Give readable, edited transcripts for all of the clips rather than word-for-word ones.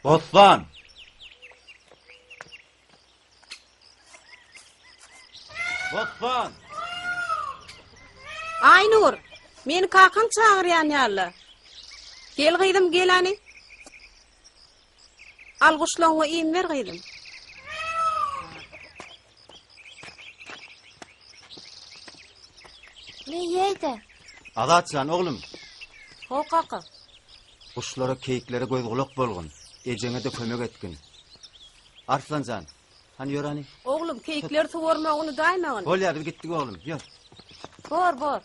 Bossan! Bossan! Aýnur, meni kakaň çagyrýan ýaly. Gel gyzym, gel hany. Al guşlaňňa iým ber gyzym. Ne ýerde? Azat jan, oglum. Ho kaka. Guşlara, keýiklere göz-gulak bolgun. Ejeňe-de kömek etgin. Arslan jan, hany ýör hany. Oglum, keýikleri suwarmagy unudaýmagyn. Bolýar, biz gitdik oglum, ýör. Bor, bor.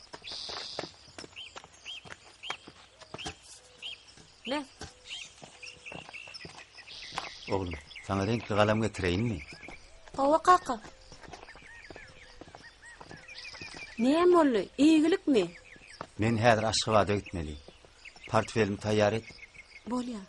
Me. Oglum, saňa reňkli galam getireýinmi? Hawa kaka. Näme boldy? Eýgilikmi? Men häzir Aşgabada gitmeli. Portfelimi taýýar et. Bolýar.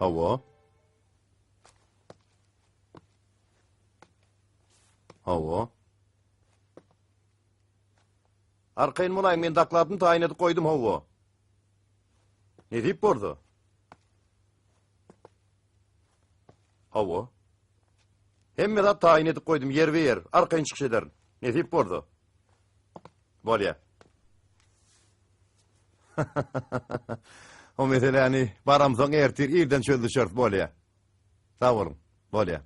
Hawa. Hawa. Arkaýyn bolaýyň, men dokladyny taýyn edip goýdum, hawa. Nesip bolsa. Hawa. Hemme zat taýyn edip goýdum, ýerbe-ýer, arkaýyn çykyş ederin. Nesip bolsa. Bolýa. O meseläni baramsoň ertir irden çözüşeris, bolýa. Sag boluň. Bolýa.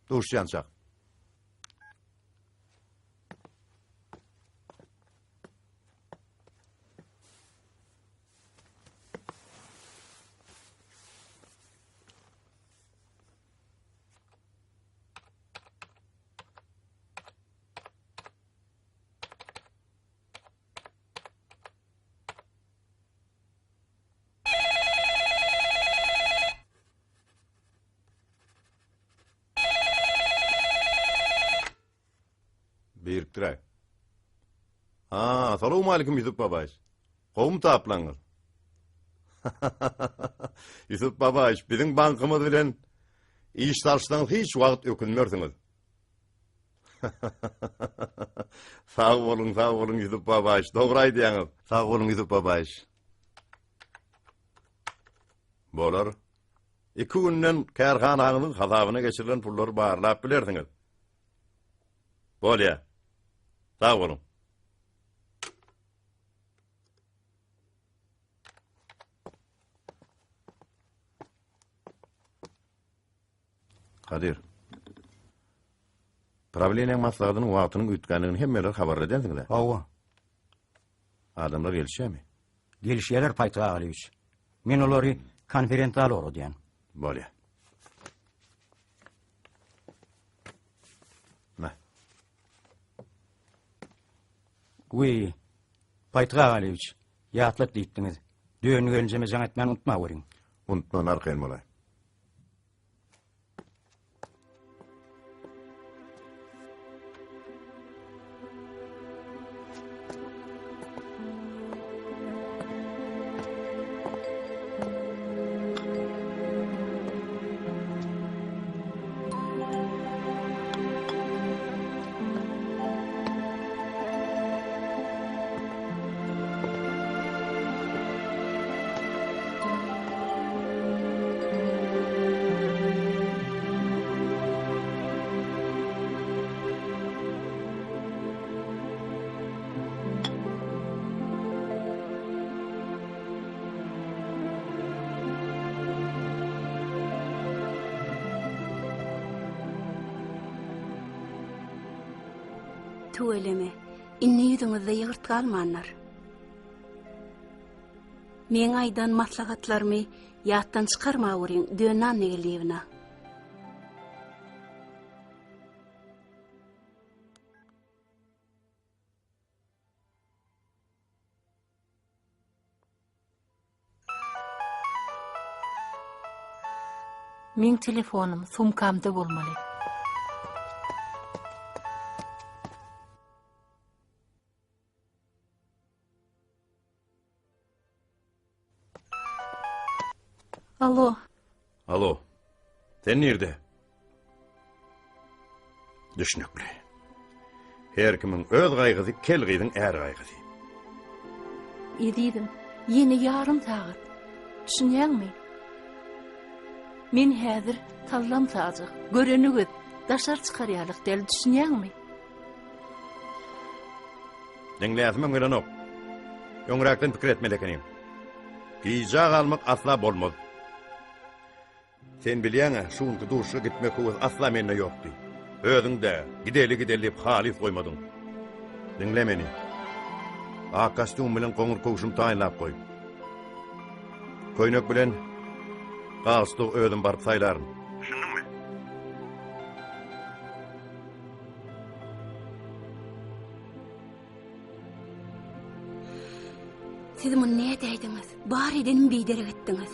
Duşýançak. Birikdiräý. Ha, salowmalikim Ýusup babaýyş. Gowumy taplaňyz? Ýusup babaýyş, biziň bankymyz bilen iş salşsaňyz hiç wagt ökünmersiňiz. Sag boluň, sag boluň Ýusup babaýyş. Dogry aýdýaňyz. Sag boluň Ýusup babaýyş. Bolar. Iki günden kärhanaňyzyň hasabyna geçirilen pullary barlap bilersiňiz. Bolýa. Sag boluň. Kadyr. Prawleniýäň maslahatynyň wagtynyň üýtgändigini hemmeler habarly edensiňiz-ä? Hawa. Adamlar gelişýärmi? Gelişýärler, Paýtag Agalyýewiç. Men olary konferens-zala ugradýan. Bolýar. Mä. Wiý, Paýtag Agalyýewiç, ýatlat diýipdiňiz. Döndi gelinjeme jaň etmäni unutmaweriň. Unutman arkaýyn bolaý. Tüweleme, indi ýüzüňizde ýygyrt galmandyr. Meň aýdan maslahatlarymy ýatdan çykarmaweriň, Dönna Annageldiýewna. Meň telefonym sumkamda bolmaly. Alo. Alo. Sen nirde? Düşnükli. Her kimiň öz gaýgysy, kel gyzyň är gaýgysy. Ezizim, ýene ýarym sagat. Düşünýäňmi? Men häzir sallam sajak, göreni göz, daşary çykar ýalyk däl, düşünýäňmi? Diňläsimem gelenok. Öňräkden pikir etmeli ekeniň. Gijä galmak asla bolmaz. Sen bilýäň-ä, şu günki duşuşyga gitmek höwes asla mende ýokdy. Özüň-de, gideli-gideli diýip halys goýmadyň. Diňle meni. Ak kostýum bilen goňur köwşümi taýynlap goý. Köýnek bilen galstugy özüm baryp saýlaryn. Düşündiňmi? Siz muny nädäýdiňiz? Bar edenim biderek etdiňiz.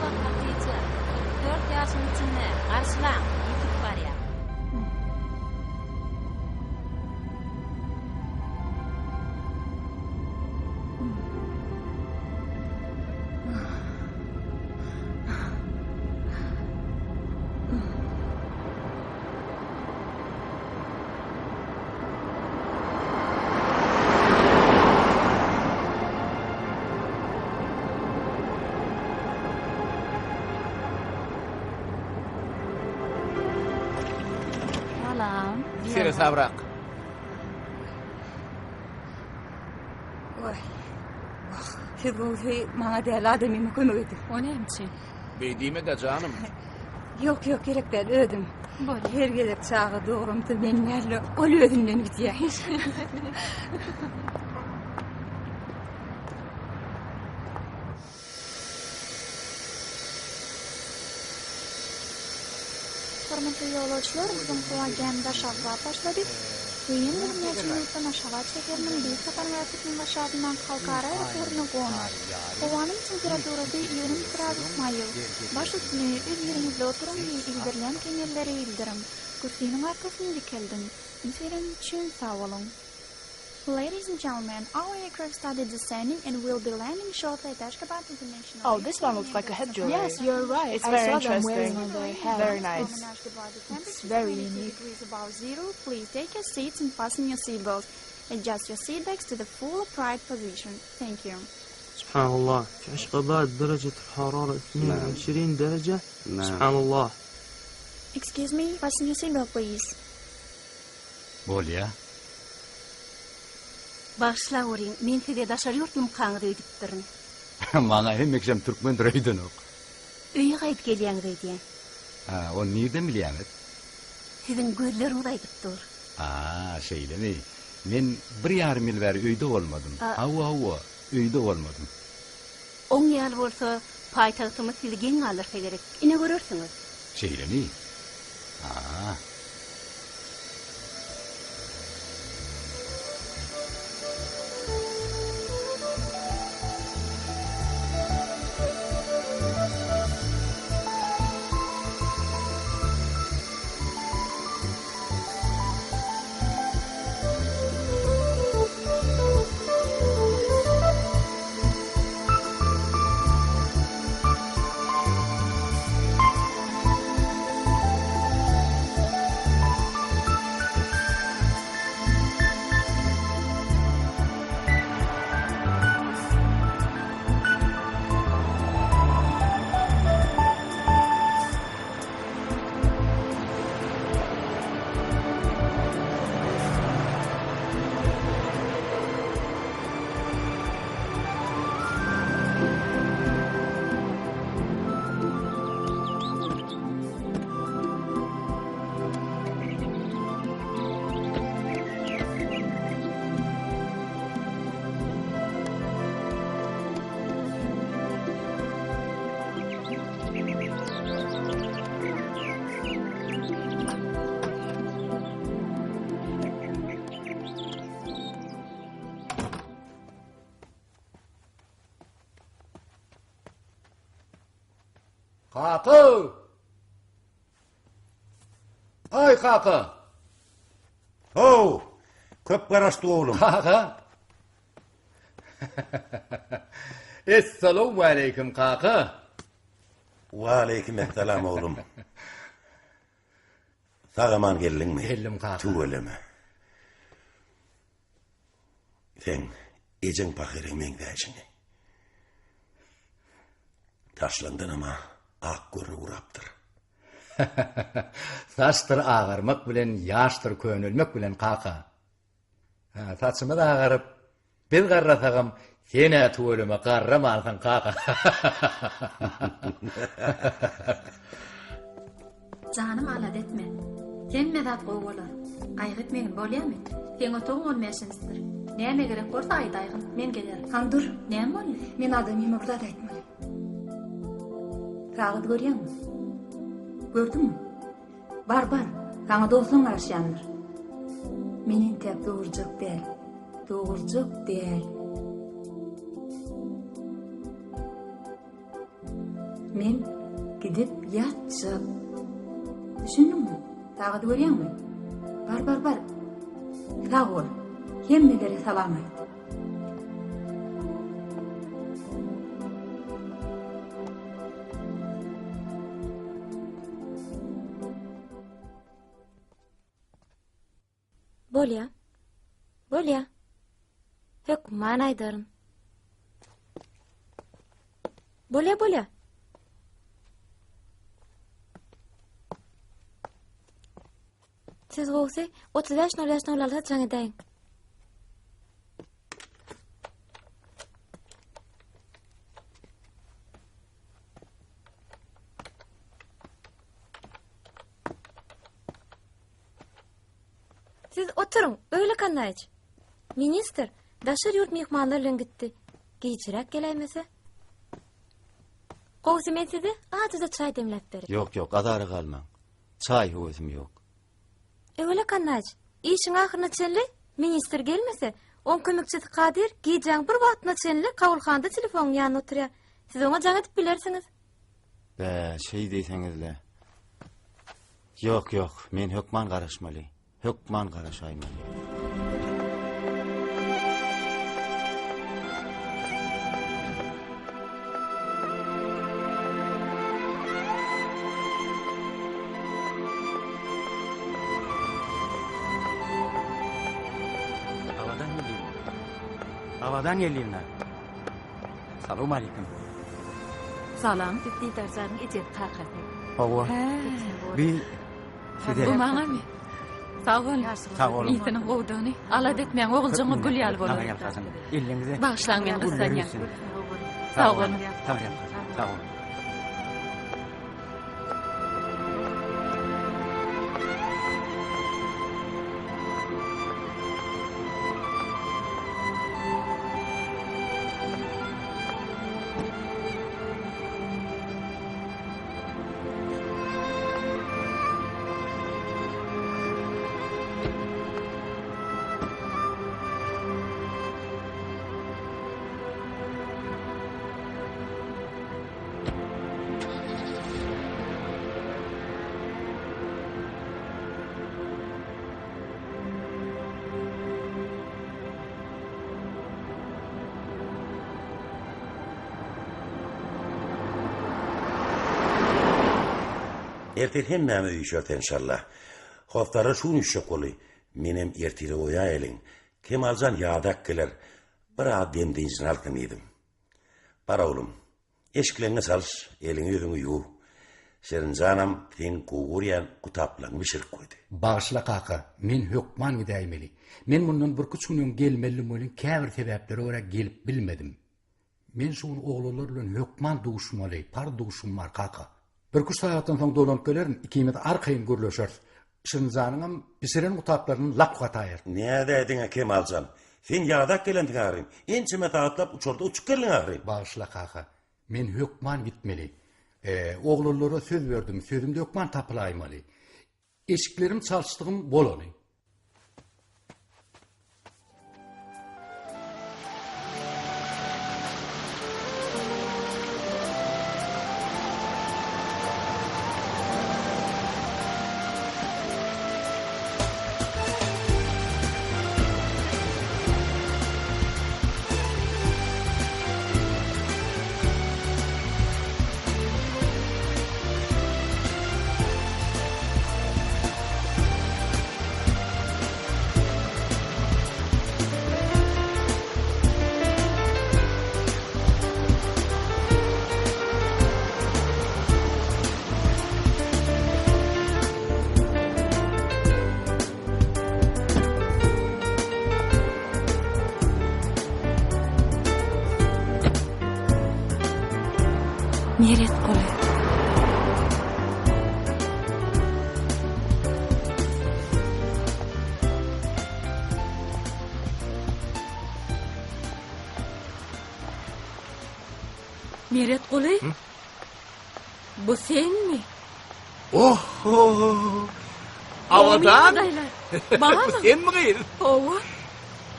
Maňa Hatyja, 44 ýaşyň içinde, garşylaň, ýitip barýar. Salam. Seresabrak. Oý. Wah, siz gowusy maňa däl adamyma kömek ediň. O näme üçin? Beý diýme-de janym. Ýok, ýok, gerek däl, özüm. Bolýar. Her gezek çaga dogramda men däl, ol özünden gidýär. Hormatly ýolagçylar, biziň howa gämimiz aşaklap başlady. We ýene birnäçe minutdan Aşgabat şäheriniň Beýik Saparmyrat Türkmenbaşy adyndaky halkara aeroportuna gonar. Howanyň temperaturasy 20 gradus maýyl. Baş üstüne, öz ýeriňizde oturyň we ildirilýän kemerleri ildiriň. Kürsiniň arkasyny dikeldiň. Üns bereniňiz üçin sag boluň. Ladies and gentlemen, our aircraft started descending and will be landing shortly at Ashgabat International Oh, this one looks like a head jewelry. Yes, you're right. It's I very saw them interesting. wearing on their head. Very nice. It's very unique. Degrees above zero. Please take your seats and fasten your seatbelts. Adjust your seat backs to the full upright position. Thank you. سبحان الله في عشق آباد درجة الحرارة 22 درجة نعم. سبحان الله Excuse me, fasten your seatbelt, please. Bolýa. Bagyşlaweriň, men size daşary ýurtlumykaňyz öýdüpdirin. Maňa hemmekişem türkmendir öýdenok. Öýe gaýdyp gelýäňiz öýdýän. Ha, ony nirden bilýäňiz? Siziň gözleriňiz aýdyp dur. A, şeýlemi? Men bir ýarym ýyl bäri öýde bolmadym. Hawa, hawa, öýde bolmadym. Oň ýaly bolsa, paýtagtymyz sizi geň galdyrsa gerek. Ine görersiňiz. Şeýlemi? A. Kaka! Aý kaka! How! Köp garaşdyk oglum. Kaka! Essalawmaleýkim kaka! Waleýkim essalam oglum. Sag-aman geldiňmi? Geldim kaka. Tüweleme. Seň ejeň pahyryň meňzäýşiňi. Taşlandanam-a ak görnüp urapdyr. Saçdyr agarmak bilen, ýaşdyr könelmek bilen kaka. Hä, saçymyz agaryp, biz garrasagam, sen-ä tüweleme garramansyň kaka. Janym alada etme. Hemme zat gowy bolar. Gaýgy etmegin bolýamy? Seň otagyň on bäşinjisidir. Näme gerek bolsa aýdaýgyn, men gelerin. Han dur. Näme boldy? Men adamyma bir zat aýtmaly. Sagat görýäňmi? Gördüňmi? Bar, bar. Saňa dostuň garaşýandyr. Men entäk dogurjak däl. Dogurjak däl. Men gidip ýatjak. Düşündiňmi? Sagady görýäňmi? Bar, bar, bar. Sag bol. Hemmelere salam aýt. Bolýa. Bolýa. Hökman aýdaryn. Bolýa, bolýa. Siz gowsy 35 05 06 jaň edäýiň. Siz oturyň, Öwlek Annaýewiç. Ministr daşary ýurt myhmanlar bilen gitdi. Gijiräk geläýmese. Gowusy men size ajyja çaý demläp bereýin. Ýok, ýok, azara galmaň. Çaý höwesim ýok. Öwlek Annaýewiç. Işiň ahyryna çenli ministr gelmese, oň kömekçisi Kadyr gijäň bir wagtyna çenli kabulhanada telefonyň ýanynda oturýar. Siz oňa jaň edip bilersiňiz. Bä, şeý diýseňiz-le. Ýok, ýok, men hökman garaşmaly. Hökman garaşaýmaly. Abadan gelýän. Abadan gelýän. Salam aleyküm. Salam. Biz Didarjanyň ejesi kakasy. Hawa. Bi size. Bu maňamy? Sag bol. Sag boluň. Iyisiniň gowudygyny. Alada etmäň, oguljygyňyz gül ýaly bolar. Elliňize. Bagyşlaň meni gyssanýan. Sag boluň. Sag boluň. Sag boluň. Ertir hemmämiz üýşeris enşalla. Hossarlar şu gün üýşjek boldy. Menem ertire goýaýalyň. Kemaljan ýadak geler. Biraz dem-dynjyny alsyn diýdim. Bar oglum, eşikleňňi çalyş, eliňi-ýüzüňi ýuw. Şirinjanam seň gowy görýän gutaplaňy bişirip goýdy. Bagyşla kaka, men hökman gidäýmeli. Men mundan birküç gün öň gelmelidim welin käbir sebäplere görä gelip bilmedim. Men şu gün oglanlar bilen hökman duşmaly, parz duşum bar kaka. Birküç sagatdan soň dolanyp gelerin, ikimiz arkaýyn gürleşeris. Şirinjanyňam bişiren gutaplaryny lak gataýar. Nädäýdiň-ä Kemaljan? Sen ýadap gelensiň ahyryn. Ençeme sagatlap uçarda uçup geldiň ahyryn. Bagyşla kaka, men hökman gitmeli. Oglanlara söz berdim, sözümde hökman tapylaýmaly. Eşiklerimi çalyşdygym bolany. Meretguly. Meretguly? Bu senmi? Oho! Abadan! Bana Senmi gyz? Hawa.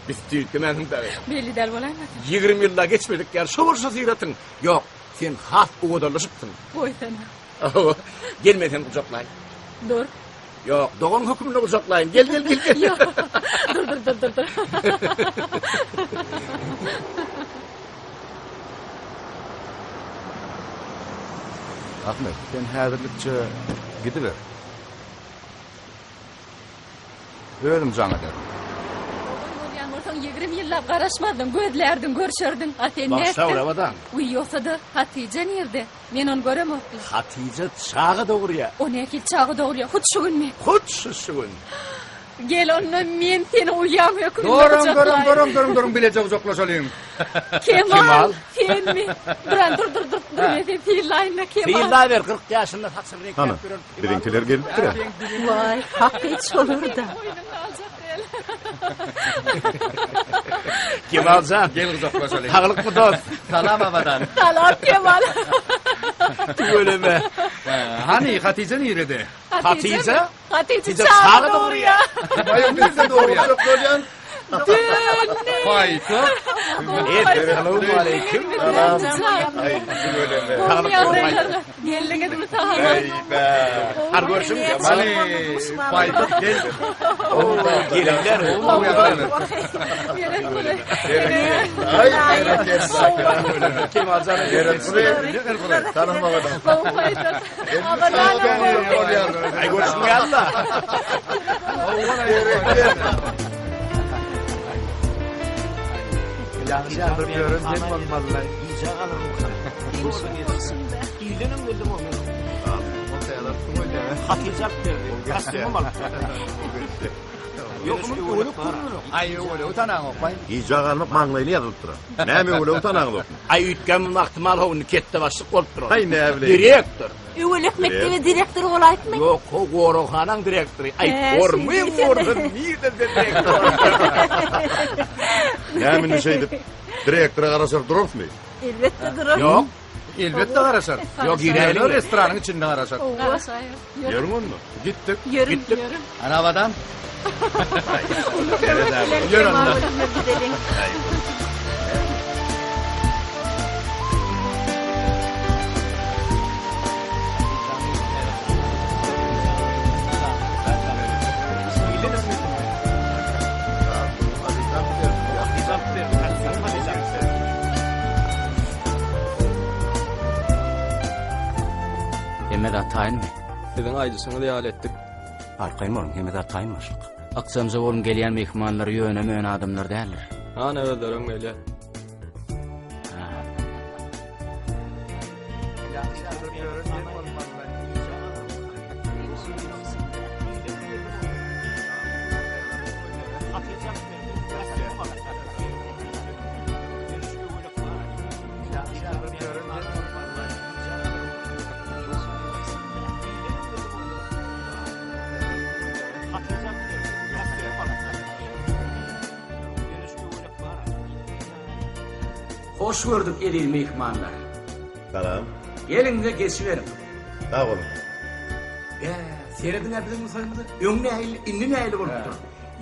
Biz tüýtgemänsiň dagy. Belli däl bolaýmasyn. 20 ýyl-da geçmedik ýaly şo bolşa syratyň. Ýok, sen has owadanlaşypsyň. Goýsana. Hawa, gel men seni gujaklaýyn. Dur. Ýok, dogan hökmünde gujaklaýyn. Gel, gel, gel, gel. Ýok. Dur, dur, dur, dur, dur. Ahmet, sen häzirlikçe gidiber. Özüm jaň ederin. Dogan bolýan bolsaň 20 ýyllap garaşmazdyň, gözlärdiň, görşerdiň. A sen nätdiň? Bagşa Rabadan. Wiý, ýogsa-da, Hatyja nirde? Men ony göremokdym. Hatyja çaga dogurýar. O nähili çaga dogurýar? Hut şu günmi? Hut şu şu gün. Gel onda men seni uýam hökmünde Duruň, duruň, gujaklaýyn. duruň, duruň, duruň, bileje gujaklaşalyň. Kemal, senmi? Duran, dur, dur, dur, dur, men seni synlaýyn-da, Kemal. Synlaber, 40 ýaşynda saçyny reňkläp Hany, ýören Kemal. biziňkiler gelipdir-ä. Waý, hakyt şolar-da. Kemal jan. Gel gujaklaşalyň. Saglykmy dost? Salam Abadan. Salam Kemal. Tüweleme. Hany, Hatyja nirede? Hatyja? Hatyja çaga dogurýar. Aý, nirede dogurýar? Dönme. Paýtagt. Essalawmaleýkim. Aý, tüweleme. Geldiňizmi salam? Eý-bä. Har görşüň. Hany, paýtagt gel. Gelinler. Aý, berekella. Kemaljan. Tanamagadam. Gowy paýtagt. Aý görşüň ýaly-da. Ýagşy ýören sen bolmaly. Gijä galarmyka? Irdenem geldim o men. Hatyja alyp berdi. Kostýumam alyp berdi. Ýok, munuň öwelek görnenok. Aý, öwelegi tanaňokmaý. Gijä galmak maňlaýyna ýazylypdyr. Näme öwelegi tanaňzokmy? Aý üýtgän ahtimal ho indi ketde başlyk bolupdyr. Aý näbileýin. Direktor. Öwelek mekdebe direktor bolaýypmy? Ýok, ho goraghanaň direktory. Aý gormy gorsun nirden sen direktor? Näme indi şeýdip direktora garaşyp durarysmy? Elbetde durar. Ýok. Elbetde garaşar. Ýok, giräýeliň. Restoranyň içinde garaşar. Garaşaýar. Ýörüň onda. Gitdik. Ýörüň, Gitdik. ýörüň. Ana Abadan. Uly kömek bilen Ýör onda. Kemal bilen gideliň. Hemme zat taýynmy? Siziň aýdyşyňyz ýaly etdik. Arkaýyn boluň, hemme zat taýyn başlyk. Ykjamja boluň gelýän myhmanlar ýöne-möne adamlar däldir. Ana özlerem gelýär. Hoş gördük eziz myhmanlar. Salam. Geliň-de geçiberiň. Sag boluň. Bä, serediň-ä biziň mysalymyza. Öň nähili, indi nähili bolupdyr.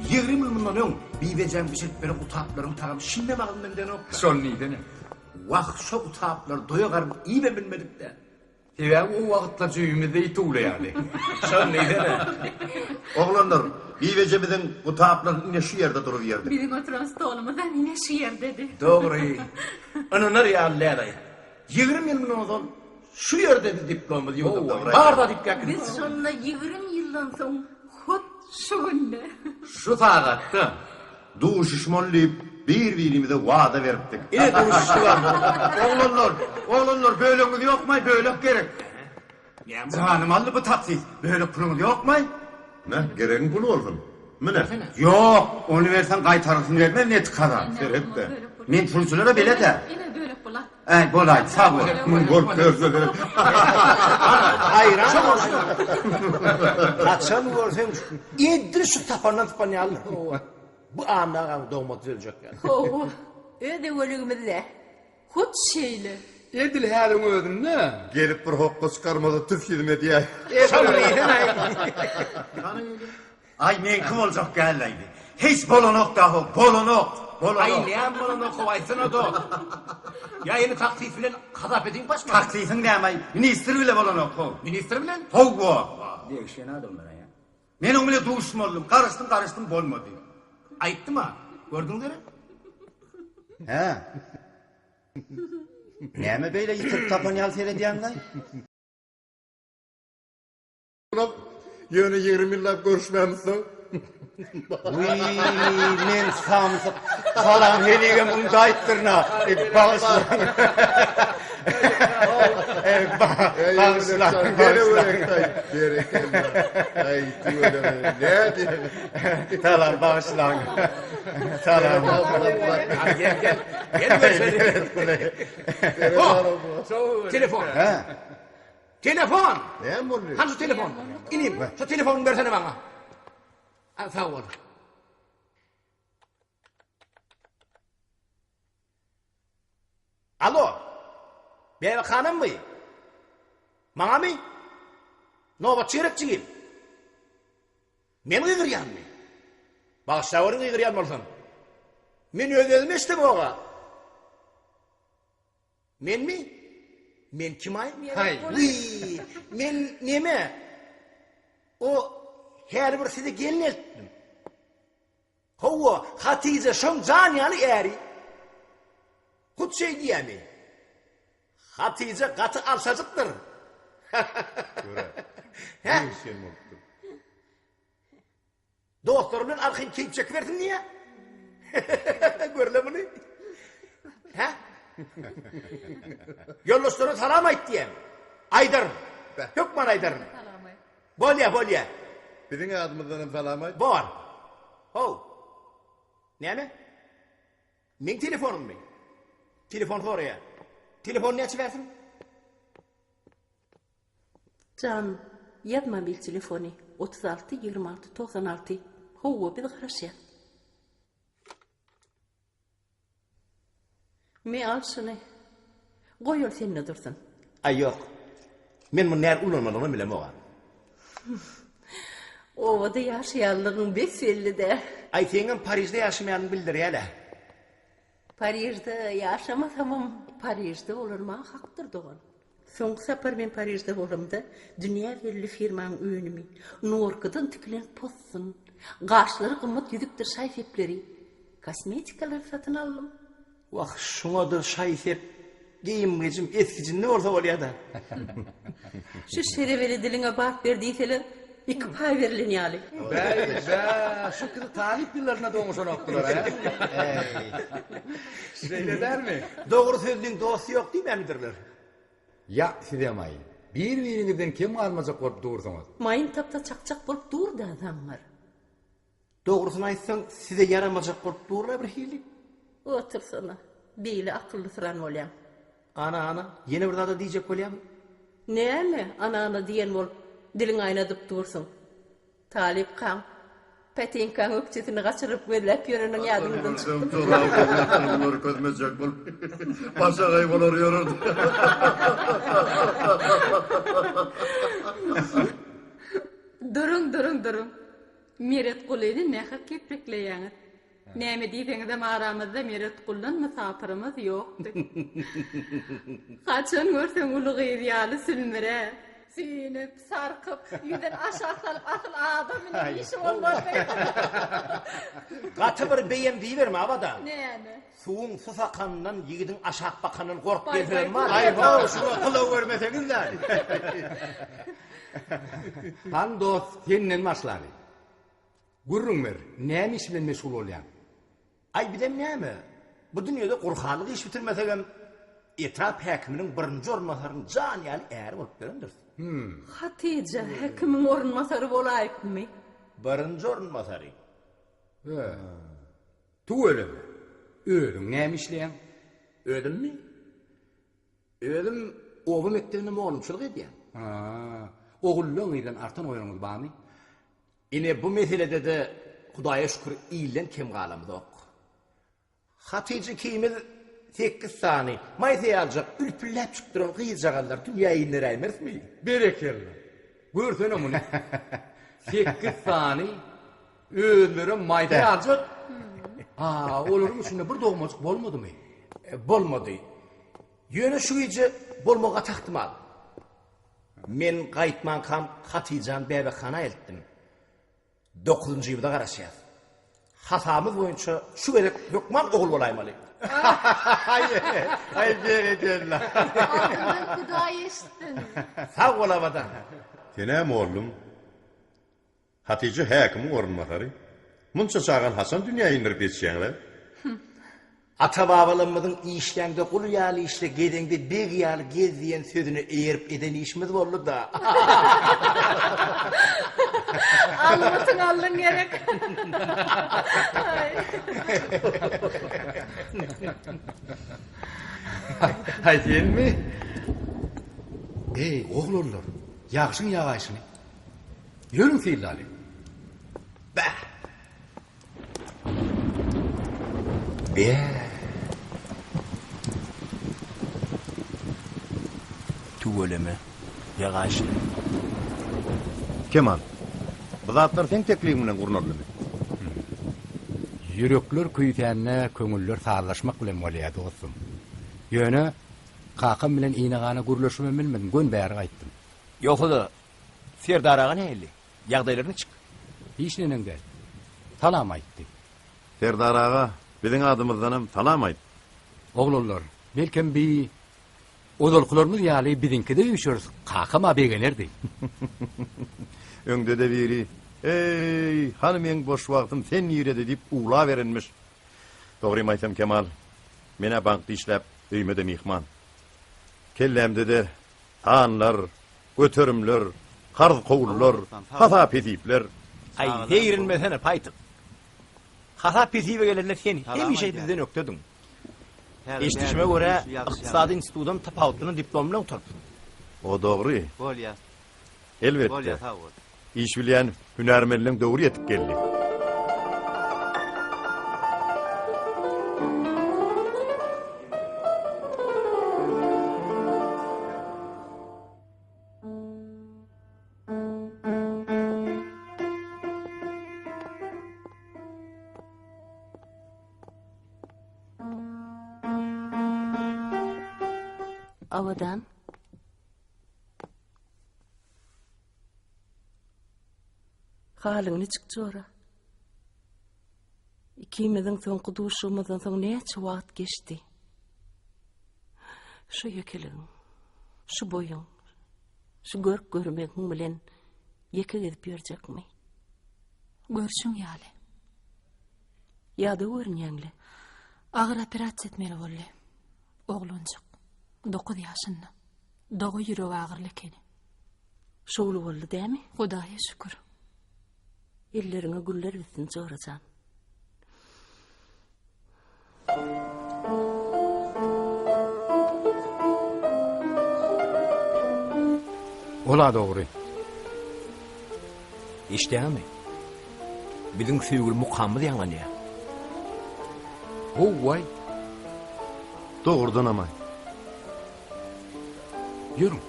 20 ýyl mundan öň Bibejeň bişirip beren gutaplaryň tagamy şindem agzymdan gidenok-da. Şony diýsene. Wah, şo gutaplary doýa garyn iýibem bilmedik-dä. Sebäbi o wagtlar jübimizde it uwlaýardy. Şony diýsene. Oglanlar, Bibeje biziň gutaplaryny ine şu ýerde durup iýerdik. Biziň oturan stolumyzam ine şu ýerdedi. Dogry. Ynanar ýaly däl-aý. 20 ýyl mundan ozal şu ýerdedi diplomymyz ýuwduk. Bar zat üýtgäp gidipdir. Biz şonda 20 ýyldan soň hut şu günde. Şu sagatda Duşuşmaly diýip, bir-birimize wada beripdik. Ine duşuşdygam. Oglanlar, oglanlar bölegiňiz ýokmaý, bölek gerek. Janym aldy bu taksist. Bölek puluňyz ýokmaý? Nä, geregiň puly bolsun. Mine. Ýok, ony berseň gaýtargysyny bermez neti kazan. Seret-de. Men pulçulara belet-ä. Ine bölek pul al. Äý, bolaý, sag bol. Muny görüp ýörse. Haýran. Haçan görseň edil şu tapandan tapan ýaly. Bu Anna agaň dogma düzeljek ýaly. Hawa, öz öweligimizde. Hut şeýle. Edil häziriň özünde. Gelip bir hokga çykarmasa tüf ýüzüme diýäý. Şol diýsene. Aý meňki boljak dälläýdi. Hiç bolanok daho, bolanok, bolanok. Aý näme bolanok how aýtsana dost. Ýa ýene taksis bilen hasap ediň başma. Taksisiň näme aý, ministr bile bolanok how. Ministr bilen? Howwa. Degişgen adamlar aýa. Men oň bile duşmalydym, garaşdym, garaşdym bolmady. Aýtdym-a, gördüň gerek? Hä? Näme beýle ýitirip tapan ýaly seredýäňlaý? Ýöne 20 ýyllap görüşmämizsoň. Wiý, men samsyk. Salam heligem undaýypdyryn-a. E, bagyşlaň. E, bagyşlaň, bagyşlaň. Berekella. Aý, tüweleme. Nädip? Salam, bagyşlaň. Salam. Gel, gel. Gel görşeli. Telefon. Hä? Telefon! Näme boldy? Hany şu telefon? Inim, şu telefonyňy bersene maňa. A, sag bol. Alo. Bäbek hanymmy? Maňamy? Nobatçy gerek jigim. Men gygyrýanmy? Bagyşlaweriň gygyrýan bolsam. Men öz-özümi eşidemog-a. Menmi? Men kim-aý? Haý. Wiý, men neme? O häli bir size gelin eltdim. Hawa, Hatyja şoň jan ýaly äri. Hut şeý diýýämi? Hatyja gaty alçajykdyr. Görä. Hä? Degişgen bolupdyr. Dostlary bilen arkaýyn keýp çekibersin diýýä. Görle muny. Hä? Ýoldaşlara salam aýt diýýämi? Aýdaryn. Hökman aýdaryn. Bolýa, bolýa. Biziň adymyzdan hem salam aýt. Bor. How. Näme? Meň telefonymmy? Telefon soraýa. Telefon näçe bersin? Jan, ýaz mobil telefony, 36 26 96. Howwa, biz garaşýas. Me al şuny. Goý ol sende dursun. Aý ýok. Men muny nädip ulanmalygynam bilemog-a. Obada ýaşaýanlygyň bes-belli-dä. Aý seňem Parižde ýaşamaýanyňy bildirýä-le. Parižde ýaşamasamam, Parižde bolanyma hakdyr dogan. Soňky sapar men Parižde bolamda, dünýä belli firmaň önümi, norkadan tikilen possun, gaşlary gymmat ýüzükdir şaý-sepleri, kosmetikalary satyn aldym. Wah, şuňa-da şaý-sep, geýim-gejim esgijinde bolsa bolýa-da. Şu şerebeli diliňe bat ber diýseler, iki paý berlen ýaly. Bäý, bä, şu ikisi talyp ýyllarynda doňuşanokdylar-a? Äý. Şeýle dälmi? Dogry sözliň dosty ýok diýmämidirler. Ýa, sizem-aý, bir-biriňizden kem galmajak bolup dursuňyz. Maýyn tapsa çakjak bolup dur-da, zaňňar. Dogrusyny aýtsaň, size ýaramajak bolup dur-la birhili. Otursana, beýle akyllysyran bolýaň. Ana, ana, ýene bir zada diýjek bolýaňmy? Näme, ana-ana diýen bolup, diliňi aýnadyp dursuň. Talypkaň, pätinkaň ökjesini gaçyryp gözläp ýöreniň ýadyňdan çykdymy? Jorabyň görkezmejek bolup, başagaý bolar ýörerdi. Duruň, duruň, duruň. Meretgulyny nähak keprekleýäňiz. Näme diýseňizem aramyzda Meretguldan mysapyrymyz ýokdy. Haçan görseň uly gyz ýaly sülmüre. Süýnüp, sarkyp, ýüzün aşak salyp asyl adam bilen işi bolmazdy. Gaty bir beýem diýiberme Abadan. Näme? Suwuň sus akanyndan, ýigidiň aşak bakanyndan gork diýen sözem bar. Aý how, şuňa gylaw bermeseňiz-dä. Hany dost, senden başlaly. Gürrüň ber, näme iş bilen meşgul bolýaň? Aý bizem näme, bu dünýede gurhanlyk iş bitirmesegem, etrap häkiminiň birinji orunbasarynyň jan ýaly äri bolup ýörendiris. Hüm. Hatyja häkimiň orunbasary bolaýypmy? Birinji orunbasary. Hä. Tüweleme. Özüň näme işleýäň? Özümmi? Özüm oba mekdebinde mugallymçylyk edýän. Ha, ogullaňyzdan artan goýanyňyz barmy? Ine bu meselede-de Hudaýa şükür ilden kem galamyzok. Hatyja ikimiz sekiz sany maýsa ýaljak ülpülläp çykyp duran gyzjagazlary dünýä inderäýmerismi? Berekella. Görsene muny. Sekiz sany özlerem maýsa ýaljak. Ha, olaryň içinde bir dogmajyk bolmadymy? Bolmady. Ýöne şu gije bolmagy gaty ähtimal. Men gaýtmankam Hatyjany bäbekhana eltdim. Dokuzynjymyza garaşýas. Hasabymyz boýunça şu gezek hökman ogul bolaýmaly. Aý berekella. Agzyndan Hudaý eşitsin. Sag bol Abadan. Sen-ä mollum. Hatyja häkimiň orunbasary. Munça çagany haçan dünýä indirip ýetişýäňiz-ä? Ata-babalarymyzyň Işläňde gul ýaly işle, gezeňde beg ýaly gez diýen sözüne eýerip eden işimiz boldy-da. Almytyň aldyň gerek. Haý senmi? Eý, oglanlar, ýagşyň ýagaýşyny. Ýörüň sylaly. Bäh! Bäh! Tüweleme. Gapyýa gaýşyly. Kemal, bu zatlar seň teklibiň bilen gurnaldymy? Ýürekler küýsände köňüller sazlaşmak bilen bolýar, dostum. Ýöne kakam bilen ine-gana gürleşibem bilmedim, göni bäri gaýtdym. Ýogsa-da, Serdar aga nähili? Ýagdaýlary niçik? Hiç neneň däl. Salam aýtdy. Serdar aga, biziň adymyzdanam salam aýt. Oglanlar, belkem bi ozalkylarymyz ýaly biziňkide üýşeris, kakam-a begenerdi. Öňde-de biri, Eý, hany meň boş wagtym, sen nirede diýip uwlaberenmiş. Dogrymy aýtsam, Kemal, men-ä bankda işläp, öýüme-de myhman. Kellämde-de sanlar, göterimler, karz-kowullar, hasap-hesipler. Aý, zeýrenmesene, paýtyk. Hasap-hesibe gelende sen hemişe bizden ökdediň. Eşidişime görä, ykdysady institudam tapawutlanan diplom bilen gutarypsyň. O dogry. Bolýa. Elbetde. Bolýa, sag bol. Iş bilýän hünärmenleň döwri ýetip geldi. Abadan. Halyň niçik jora? Ikimiziň soňky duşuşygymyzdan soň näçe wagt geçdi? Şu ýekeligiň, şu boýuň, şu görk görmegiň bilen ýeke gezip ýörjekmi? Görşüň ýaly. Ýadaw görünýäň-le. Agyr operasiýa etmeli boldy. Oglanjyk. 9 ýaşynda. Doga ýüregi agyrly ekeni. Şowly boldy dämi? Hudaýa şükür. Elleriňe güller bitsin, jorajan. Ol-a dogry. Eşidýäňizmi? Biziň söýgüli mukamymyz ýaňlanýar. How-waý. Dogrudanam-aý. Ýörüň.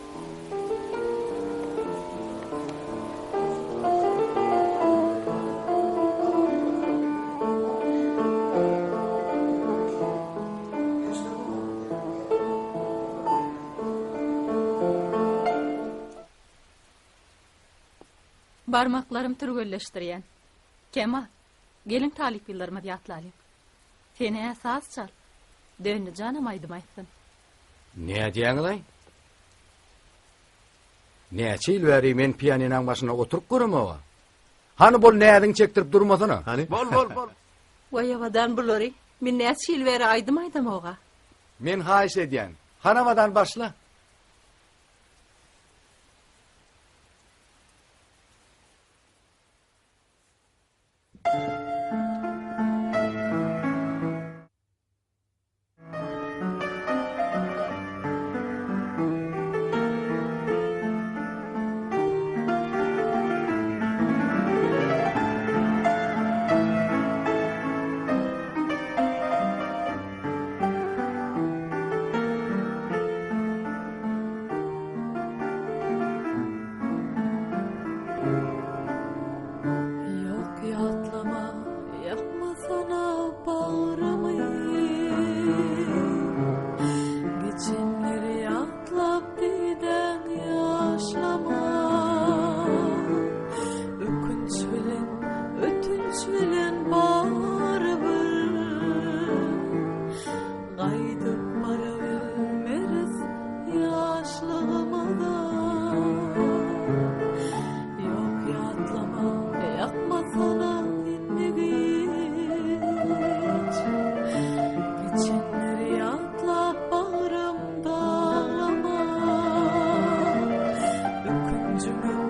Barmaklarym türgenleşdirýän. Kemal, geliň talyp ýyllarymyzy ýatlalyň. Sen-ä saz çal. Dönni janam aýdym aýtsyn. Nädýäňiz-aý? Näçe ýyl bäri men pianinaň başynda oturyp göremog-a. Hany bol näziňi çekdirip durmasana. Hany? Bol, bol, bol. Waý Abadan bulary men näçe ýyl bäri aýdym aýdamog-a. Men haýyş edýän. Hany Abadan başla. Ýok ýatlama, ýakmasana bagrymy. Geçenleri ýatlap didäň ýaşlama. Ökünç bilen, ötünç bilen barybir. Gaýdyp barabilmeris ýaşlygymyza. Ýok ýatlama, ýakmasana indi giç. Geçenleri ýatlap bagrym daglama. Ökünjiňem,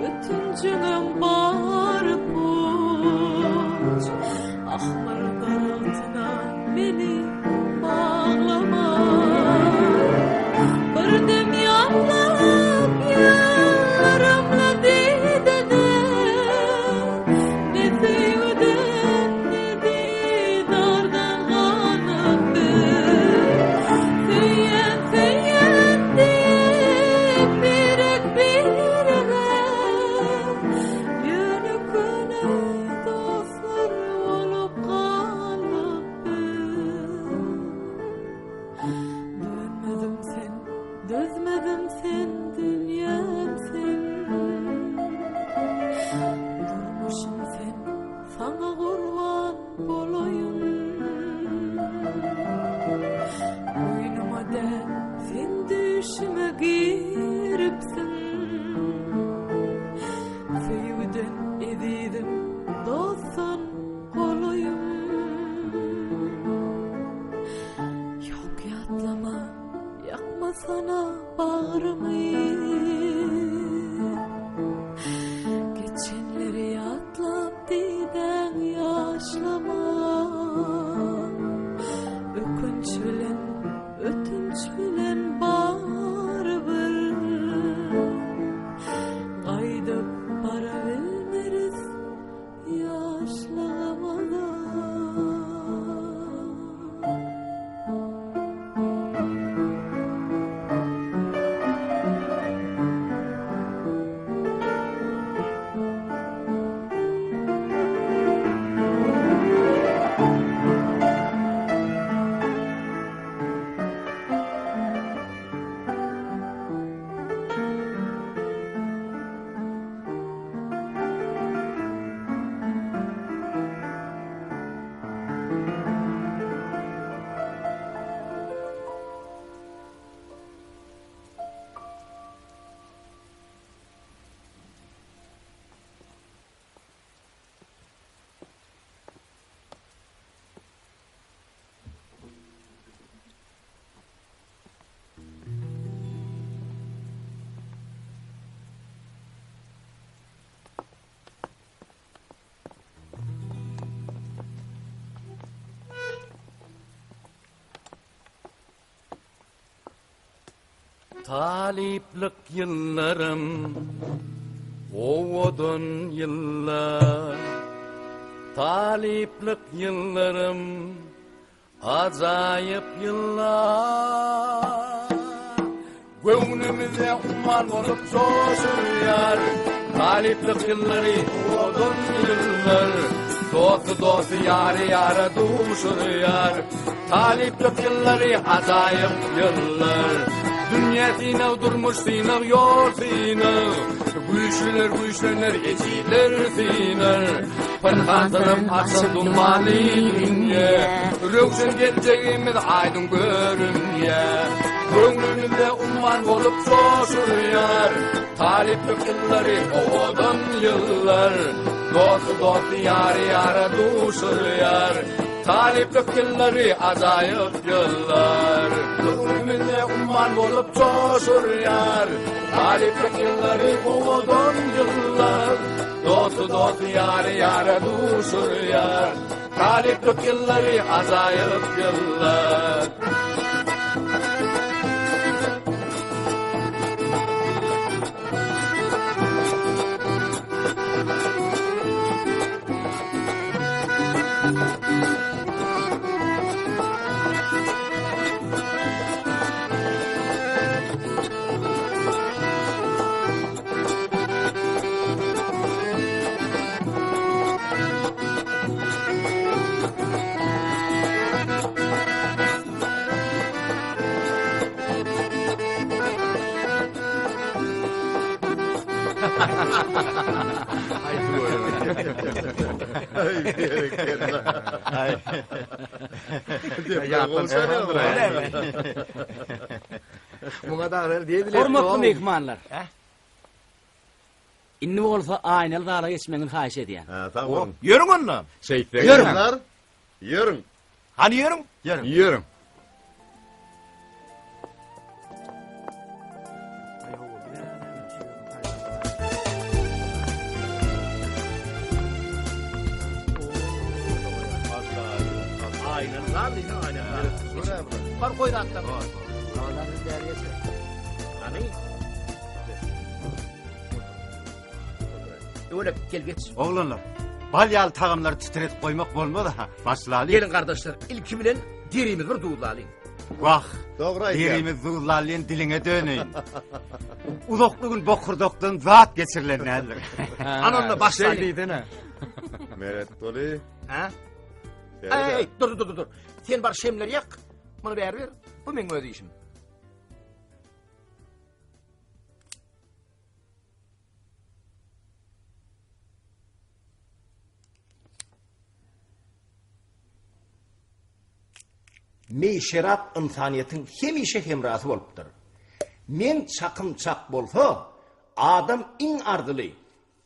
ötünjiňem bary puç. Ahmyr daragtyna meni baglama. Bir dem ýatlap ýaramla didede, Ne söýgüden, ne didardan ganyp biz. Söýýän, söýýän diýip birek. Talyplyk ýyllarym owadan ýyllar. Talyplyk ýyllarym Ajaýyp ýyllar Göwnümize umman bolup joşurýar Talyplyk ýyllary owadan ýyllar Dosty dosty ýary ýara duşurýar Talyplyk ýyllary ajaýyp ýyllar Dünýä synag durmuş synag ýol synag Güýçlüler güýçlener ejizler synar Pynhan syrym açyl dumanly dünýe, Röwşen geljegimiz aýdyň görünýä. Göwnümizde umman bolup joşurýar, Talyplyk ýyllary owadan ýyllar. Dosty dosty ýary ýara duşurýar, Talyplyk ýyllary ajaýyp ýyllar. Göwnümizde umman bolup joşurýar, Talyplyk ýyllary owadan ýyllar. Dosty dosty ýary ýara duşurýar Talyplyk ýyllary ajaýyp ýyllar. Hormatly myhmanlar! Indi bolsa aýnaly zala geçmegiňizi haýyş edýän. Hä, sag boluň. Ýörüň onda. Şeýtseň. Ýörüň. Ýörüň. Hany ýörüň? Ýörüň. Ýörüň. Aýnaly zal diýseň aýnaly zal. Bar goý zatlar. Hany? Öwelek gel geç. Oglanlar, bal ýaly tagamlary titretip goýmak bolmaz-a. Başlalyň. Geliň gardaşlar, ilki bilen derimizi bir duzlalyň. Wah, Dogry aýdýaň. Derimiz duzlalyň diliňe döneýin. Uzakly gün bokurdakdan zat geçirilen däldir. Ana onda başlalyň. Şeý diýsene. Meretguly. Ha? Eý, dur dur dur dur. Sen bar şemleri ýak. Muny bäri ber. Bu meň öz işim. Meý şerap ynsanyýetiň hemişe hemrasy bolupdyr. Meň çakym çak bolsa, adam iň arzyly,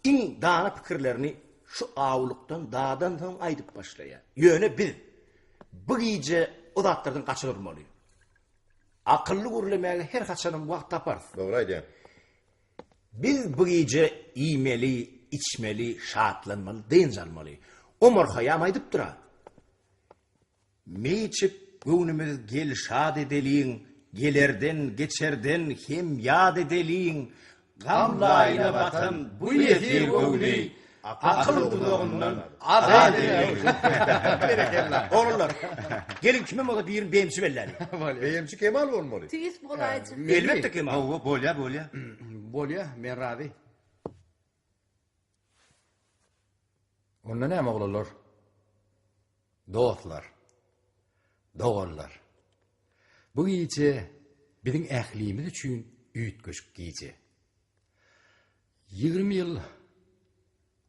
iň dana pikirlerini şu awulykdan dadansoň aýdyp başlaýar. Ýöne biz bu gije o zatlardan gaça durmaly. Akylly gürlemäge her haçanam wagt taparys. Dogry aýdýaň. Biz bu gije iýmeli, içmeli, şatlanmaly, dynç almaly. Omar Haýýam aýdypdyr-a. Meý içip, göwnümiz gel şat edeliň, Gelerden, geçerden hem ýat edeliň, Gam laýyna batan bu ýesir göwni Akyl duzagyndan azat edeliň. Berekella. Oglanlar, geliň kimem bolsa birini beýemçi belläliň. Beýemçi Kemal bolmaly. Tüýs bolaýjy. Elbetde Kemal. Hawa, bolýa, bolýa. Bolýa, men razy. Onda näme oglanlar? Dostlar, doganlar. Bu gije biziň ählimiz üçin üýtgeşik gije. 20 ýyl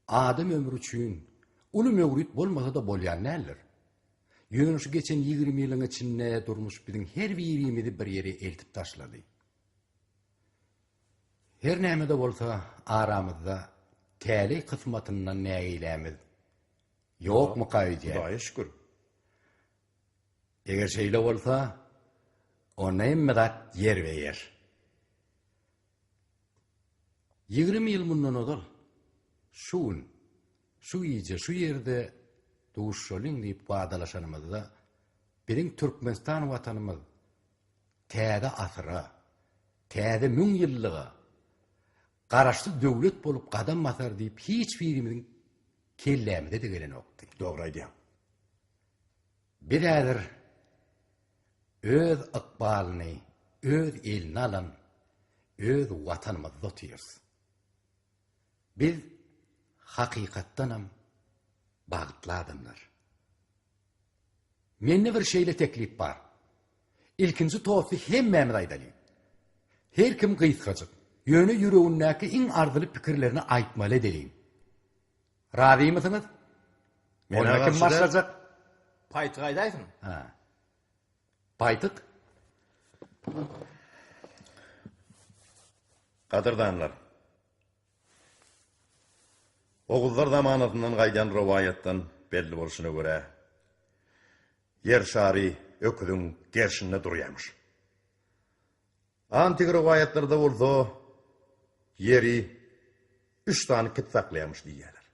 adam ömri üçin uly möwrit bolmasa-da bolýan däldir. Ýöne şu geçen 20 ýylyň içinde durmuş biziň her birimizi bir ýere eltip taşlady. Her näme-de bolsa aramyzda täleý kysmatyndan nägilämiz ýokmuka öýdýän. Hudaýa şükür. Eger şeýle bolsa, onda hemme zat ýerbe-ýer. 20 ýyl mundan ozal şu gün, şu gije, şu ýerde duşuşalyň diýip wadalaşanymyzda, biziň Türkmenistan Watanymyz täze asyra, Täze müňýyllyga Garaşsyz döwlet bolup gadam basar diýip hiç birimiziň kellämize-de gelenokdy. Dogry aýdýaň. Biz häzir öz ykbalyny öz eline alan öz Watanymyzda otyrys. Biz hakykatdanam bagtly adamlar. Mende bir şeýle teklip bar. Ilkinji tosty hemmämiz aýdalyň. Her kim gysgajyk, ýöne ýüregindäki iň arzyly pikirlerini aýtmaly edeliň. Razymysyňyz? Men-ä Onda kim garşy däl. başlajak? Paýtyk aýdaýsyn. Ha. Paýtyk? Gadyrdanlar! Oguzlar zamanasyndan gaýdýan rowaýatdan belli bolşuna görä, Ýer şary öküziň gerşinde durýarmyş. Antik rowaýatlarda bolsa Ýeri üç sany kit saklaýarmyş diýýärler.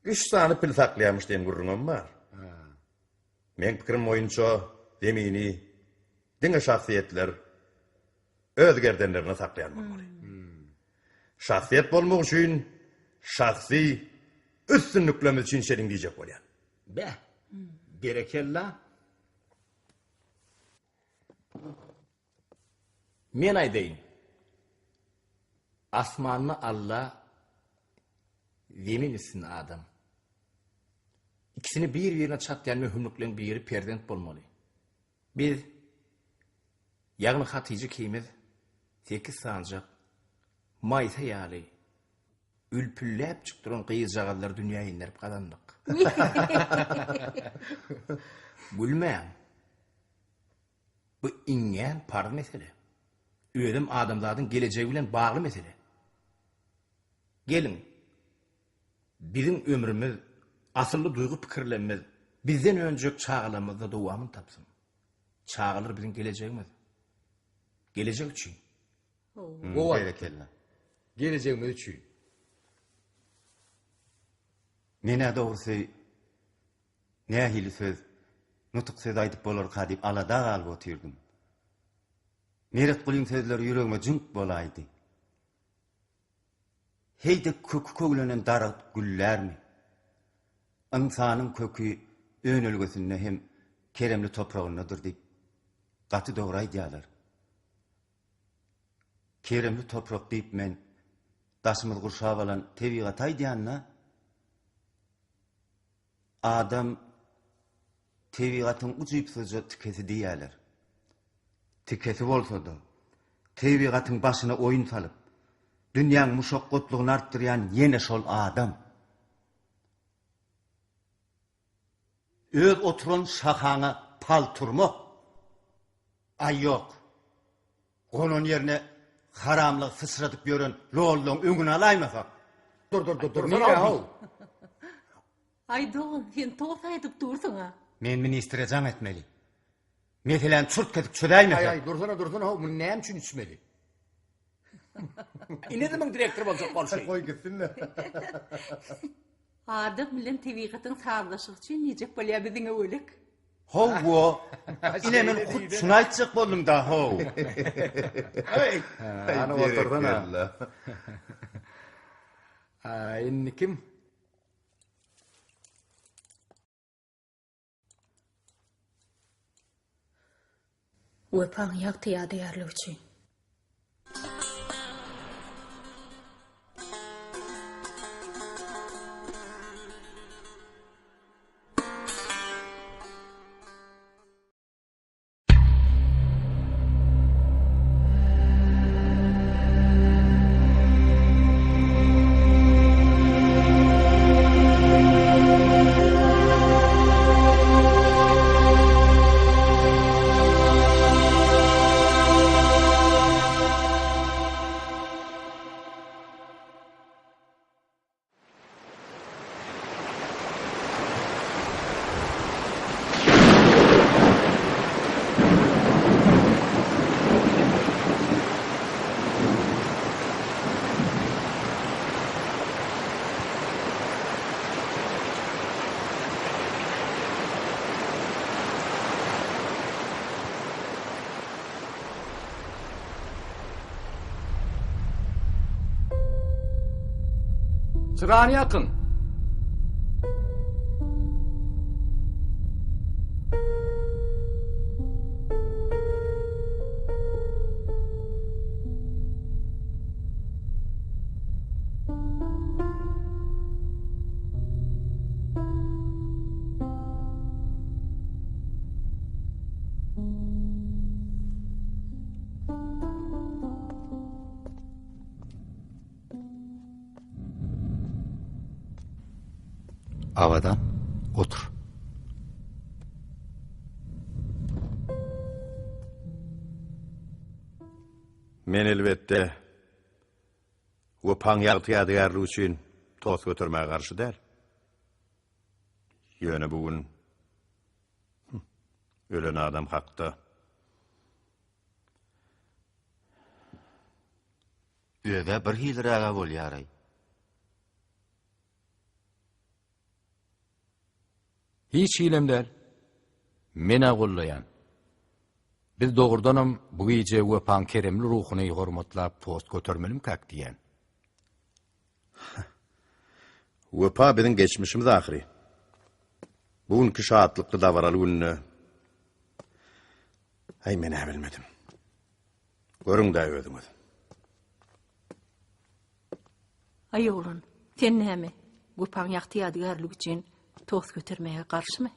Üç sany pil saklaýarmyş diýen gürrüňem bar. Meň pikirim boýunça Zemini diňe şahsyýetler öz gerdenlerinde saklaýan bolmaly. Şahsyýet bolmak üçin şahsy üstünliklerimiz üçin şeýdiň diýjek bolýan. Beh, berekella. Men aýdaýyn. Asmanda Alla, zemin üstünde adam. Ikisini bir-birine çatýan möhümlikleň biri perzent bolmaly. Biz, ýagny Hatyja ikimiz sekiz sanjak maýsa ýaly ülpülläpjik duran gyzjagazlary dünýä inderip gazandyk. Gülmäň. Bu iňňän parz mesele. Özem adamzadyň gelejegi bilen bagly mesele. Geliň, biziň ömrümiz, asylly duýgy-pikirlerimiz bizden önjek çagalarymyzda dowamyny tapsyn. Çagalar biziň gelejegimiz. Gelejek üçin. Gowy. Berekella. Gelejegimiz üçin. Men-ä dogrusy nähili söz, nutuk söz aýdyp bolarka diýip alada galyp otyrdym. Meretgulyň sözleri ýüregime jüňk bolaýdy. Heý-de köki köwlenen daragt güllärmi? Ynsanyň köki önelgesinde hem keremli topragyndadyr diýip, gaty dogry aýdýarlar. Keremli toprak diýip men daşymyzy gurşap alan tebigaty aýdýan-da. Adam tebigatyň ujypsyzja tikesi diýýärler. Tikesi bolsa-da, tebigatyň başyna oýun salyp, dünýäň muşakgatlygyny artdyrýan ýene şol adam. Öz oturan şahaňa pal turmak. Aý ýok. Gonan ýerine haramlygy syçradyp ýören lollaň öňüni alaýmasak. Dur dur dur dur nirä how. Aý dogan sen tost aýdyp dursuň-a. Men ministre jaň etmeli. Meseläni çurt kesik çözäýmesek. Aý aý dursana dursana how muny näme üçin içmeli. Ine-de muň direktor boljak bolşy. Goý gitsin-le. Adam bilen tebigatyň sazlaşygy üçin diýjek bolýar biziň öwelek. Hawa, ine men hut şuny aýtjak boldum-da, how. Hany otursana. A indi kim? Wepaň ýagty ýadygärligi üçin. Çyrany ýakyň. Abadan, otur. Men elbetde Wepaň ýagty ýadygärligi üçin tost götermäge garşy däl. Ýöne bu gün ölen adam hakda Öz-ä bir hiliräg-ä bolýar-aý. Hiç hilem däl. Men-ä gollaýan. Biz dogrudanam bu gije Wepaň keremli ruhuny hormatlap tost götermelimkäk diýýän. Wepa biziň geçmişimiz ahyry. Bu günki şatlykly dabaraly günde Aý men-ä bilmedim. Görüň-dä özüňiz. Aý oglan, sen näme, Wepaň ýagty ýadygärligi üçin tost götermäge garşymy?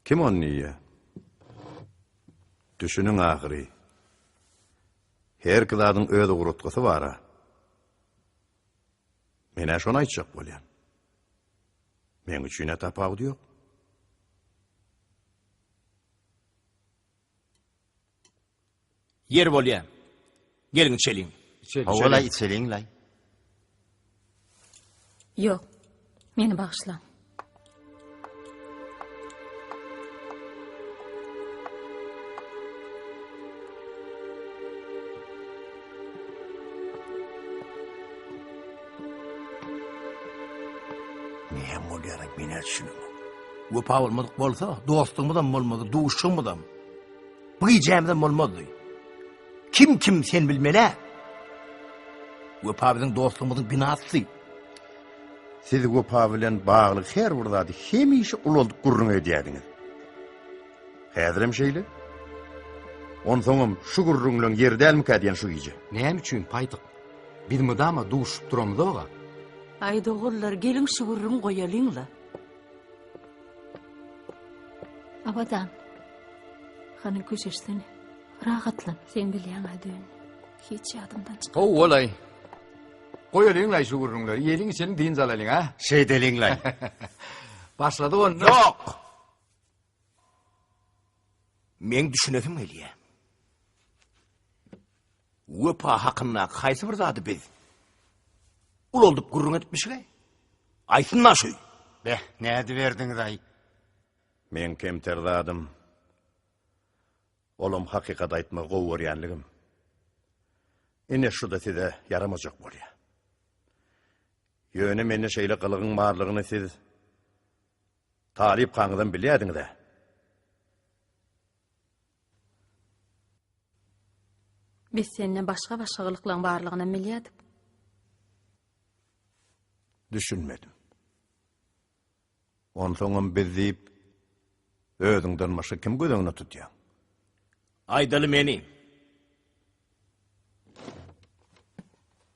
Kim ony diýýä? Düşüniň ahyry. Herki zadyň öz ugratgysy bar-a. Men-ä şony aýtjak bolýan. Meň üçin-ä tapawudy ýok. Ýer bolýa. Geliň içeliň. Hawa-laý içeliň-laý. Ýok, meni bagyşlaň. Näme bolýar-a, men-ä düşünemok. Wepa bolmadyk bolsa, dostlugymyzam bolmazdy, duşuşygymyzam. Bu gijämizem bolmazdy. Kim kim sen bilmel-ä. Wepa biziň dostlugymyzyň binasy. Siz Wepa bilen bagly her bir zady hemişe ulaldyp gürrüň edýärdiňiz. Häzirem şeýle. Onsoňam şu gürrüňleň ýeri dälmikä diýen şu gije. Näme üçin paýtyk? Biz mydama duşup duramyzog-a. Aý doganlar, geliň şu gürrüňi goýalyň-la. Abadan. Hany köşeşsene. Rahatlan. Sen bilýäň-ä düýn. Hiç ýadymdan çykmady. Hawa-laý. Goýalyň-laý şu gürrüňleri. Iýeliň, içeliň, dynç alalyň, a? Şeýdeliň-laý. Başladyk onda. Ýok! Meň düşünesim gelýär. Wepa hakyndaky haýsy bir zady biz ulaldyp gürrüň edipmişik-aý? Aýtsyn-da şu. Beh, nädiberdiňiz-aý? Meň kemter zadym, olam hakykat aýtmagy gowy görýänligim. Ine şu-da size ýaramajak bolýar. Ýöne mende şeýle gylygyň barlygyny siz talypkaňyzam bilýärdiňiz-ä. Biz sende başga-başga gylyklaň barlygynam bilýärdik. Düşünmedim. Onsoňam biz diýip, özüňden başga kimi göz öňüne tutýaň? Aýdaly meni.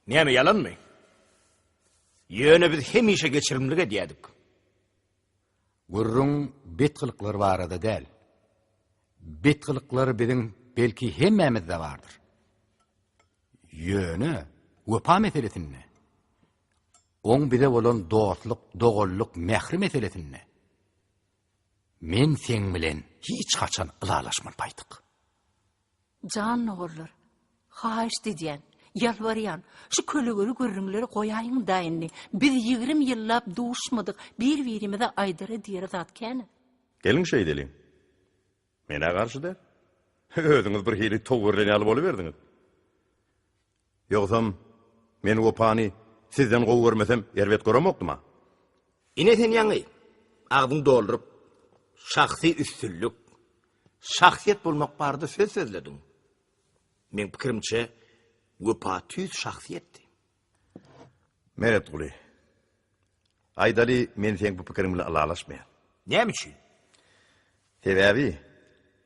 Näme ýalanmy? Ýöne biz hemişe geçirimlik edýärdik. Gürrüň bet gylyklar barada däl. Bet gylyklar biziň belki hemmämizde bardyr. Ýöne wepa meselesinde, oň bize bolan dostluk, doganlyk mähri meselesinde men seň bilen hiç haçan ylalaşman paýtyk. Jan doganlar, haýyşt edýän, ýalbarýan, şu kölegeli gürrüňleri goýaýyň-da indi. Biz 20 ýyllap duşmadyk, bir-birimize aýdara-diýere zat kän-ä. Geliň şeýdeliň. Men-ä garşy däl. Özüňiz bir hili tow berlen ýaly boluberdiňiz. Ýogsam, men Wepany sizden gowy görmesem, erbet göremokdym-a. Ine sen ýaňy agzyň dolduryp şahsy üstünlik, şahsyýet bolmak barada söz sözlediň. Meň pikirimçe Wepa tüýs şahsyýetdi. Meretguly, aýdaly, men seň bu pikiriň bilen ylalaşmaýan. Näme üçin? Sebäbi,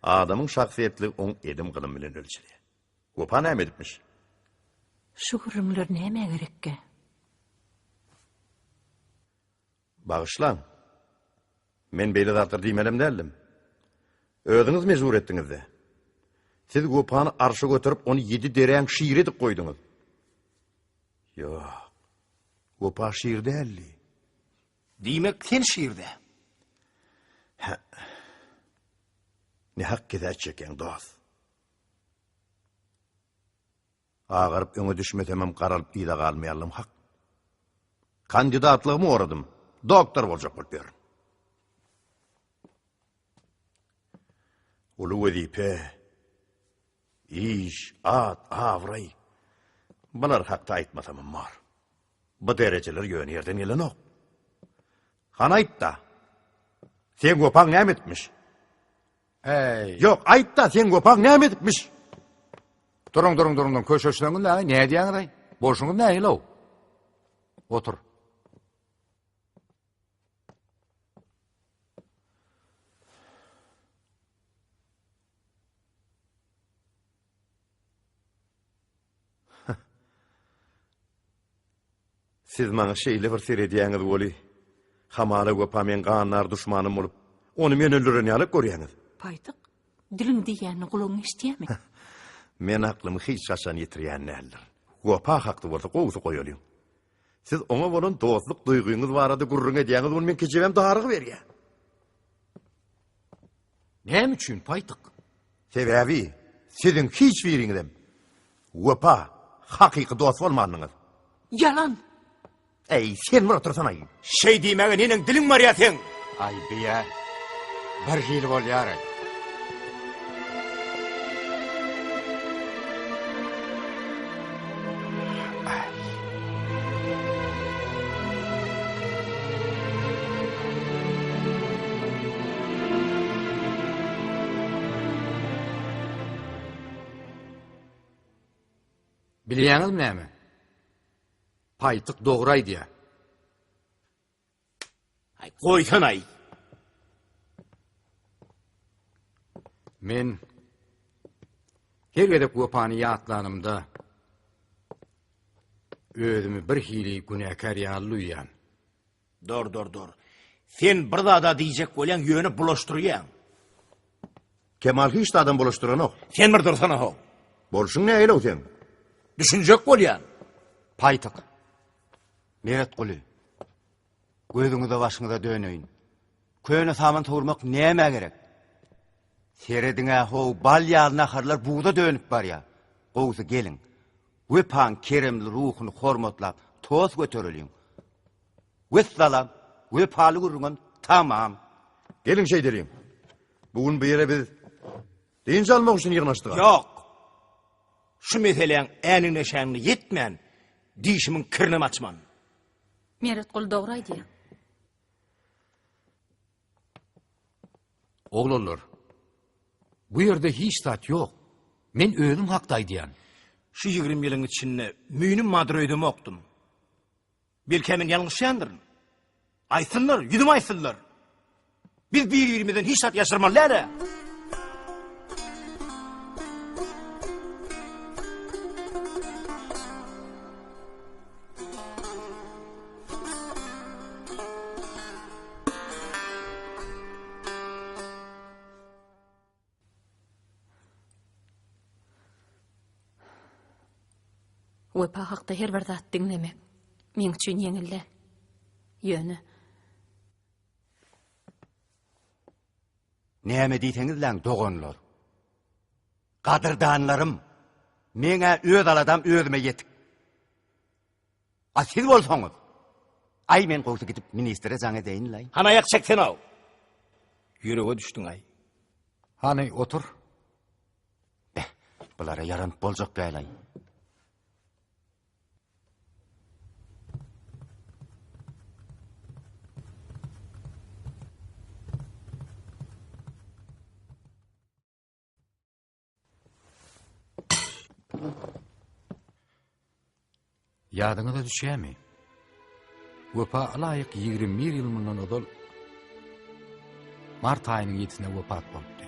adamyň şahsyýetligi oň edim-gylymy bilen ölçelýär. Wepa näme edipmiş? Şu gürrüňler nämä gerekkä? Bagyşlaň. Men beýle zatlar diýmelem däldim. Özüňiz mejbur etdiňiz-dä. Siz Wepany arşa göterip, ony ýedi deräň şiri edip goýduňyz. Ýok. Wepa şir däldi. Diýmek, sen şir-dä. Hä. Nähak gezä çekýäň, dost. Agaryp öňe düşmesemem garalyp yza galmaýanlygym hak. Kandidatlygymy goradym. Doktor boljak bolup ýörün. Uly wezipe, iş, at, abraý. Bular hakda aýtmasamam bar. Bu derejeler ýöne ýerden gelenok. Hany aýt-da. Seň wepaň näme etmiş? Äý. Ýok, aýt-da, seň wepaň näme edipmiş? Duruň, duruň, duruň, duruň, köşeşseňiz näme, nädýäňiz-aý? Bolşuňyz nähili-ow? Otur. Siz maňa şeýle bir seredýäňiz weli, hamala Wepa meň gandar duşmanym bolup, ony men öldüren ýaly görýäňiz. Paýtyk, diliň diýýänini gulagyň eşidýärmi? Men aklymy hiç haçan ýitirýän däldirin. Wepa hakda bolsa gowusy goýalyň. Siz oňa bolan dostluk duýgyňyz barada gürrüň edýäňiz, ol meň kejebäm darygyberýär. Näme üçin, Paýtyk? Sebäbi siziň hiç biriňizem Wepa hakyky dost bolmandyňyz. Ýalan! Äý, sen bir otursana-aý. Şeý diýmäge neneň diliň barýar seň? Aý, beýä birhili bolýar-aý. Bilýäňizmi näme? Paýtyk dogry aýdýar. Aý, goýsana-aý. Men her gezek Wepany ýatlanymda özümi birhili günäkär ýaly duýýan. Dor, dor, dor. Sen bir zada diýjek bolýaň, ýöne bulaşdyrýaň. Kemal hiç zadam bulaşdyranok. Sen bir dursana how. Bolşuň nähili-ow seň? Düşünjek bolýan. Paýtyk. Meretguly. Gözüňize başyňyza döneýin. Köne saman sowurmak nämä gerek? Serediň-ä how, bal ýaly naharlar buza dönüp barýar. Gowusy geliň. Wepaň keremli ruhuny hormatlap tost götereliň. Wessalam, wepaly gürrüňem tamam. Geliň şeýdeliň. Bu gün bu ýere biz dynç almak üçin ýygnaşdyk. Ýok. Şu meseläň änigine-şänigine ýetmän, dişimiň kirinem açman. Meretguly dogry aýdýar. Oglanlar, bu ýerde hiç zat ýok. Men özüm hakda aýdýan. Şu 20 ýylyň içinde müýnüm bardyr öýdemokdym. Belkä men ýalňyşýandyryn. Aýtsynlar, ýüzüme aýtsynlar. Biz bir-birimizden hiç zat ýaşyrmaly däl-ä. Wepa hakda her bir zat diňlemek meň üçin ýeňil däl. Ýöne Näme diýseňizläň, doganlar? Gadyrdanlarym, meň-ä öz aladam özüme ýetik. A siz bolsaňyz? Aý, men gowsy gidip ministre jaň edeýin-laý. Hany aýak çeksene-ow. Ýürege düşdüň-aý. Hany, otur. Beh, bulara ýaranyp boljak däl-aý. Ýadyňyza düşýärmi? Wepa ylaýyk 21 ýyl mundan ozal mart aýynyň ýedisinde wepat bolupdy.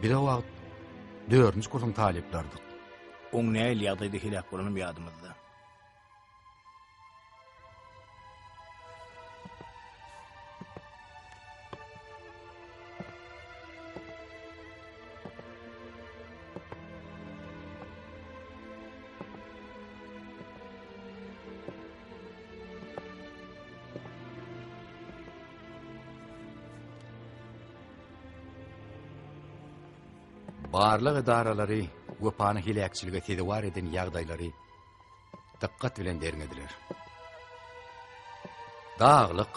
Biz o wagt dördünji kursuň talyplarydyk. Oň nähili ýagdaýda heläk bolanam ýadymyzda. Barlag edaralary Wepany heläkçilige sezewar eden ýagdaýlary dykgat bilen derňediler. Daglyk,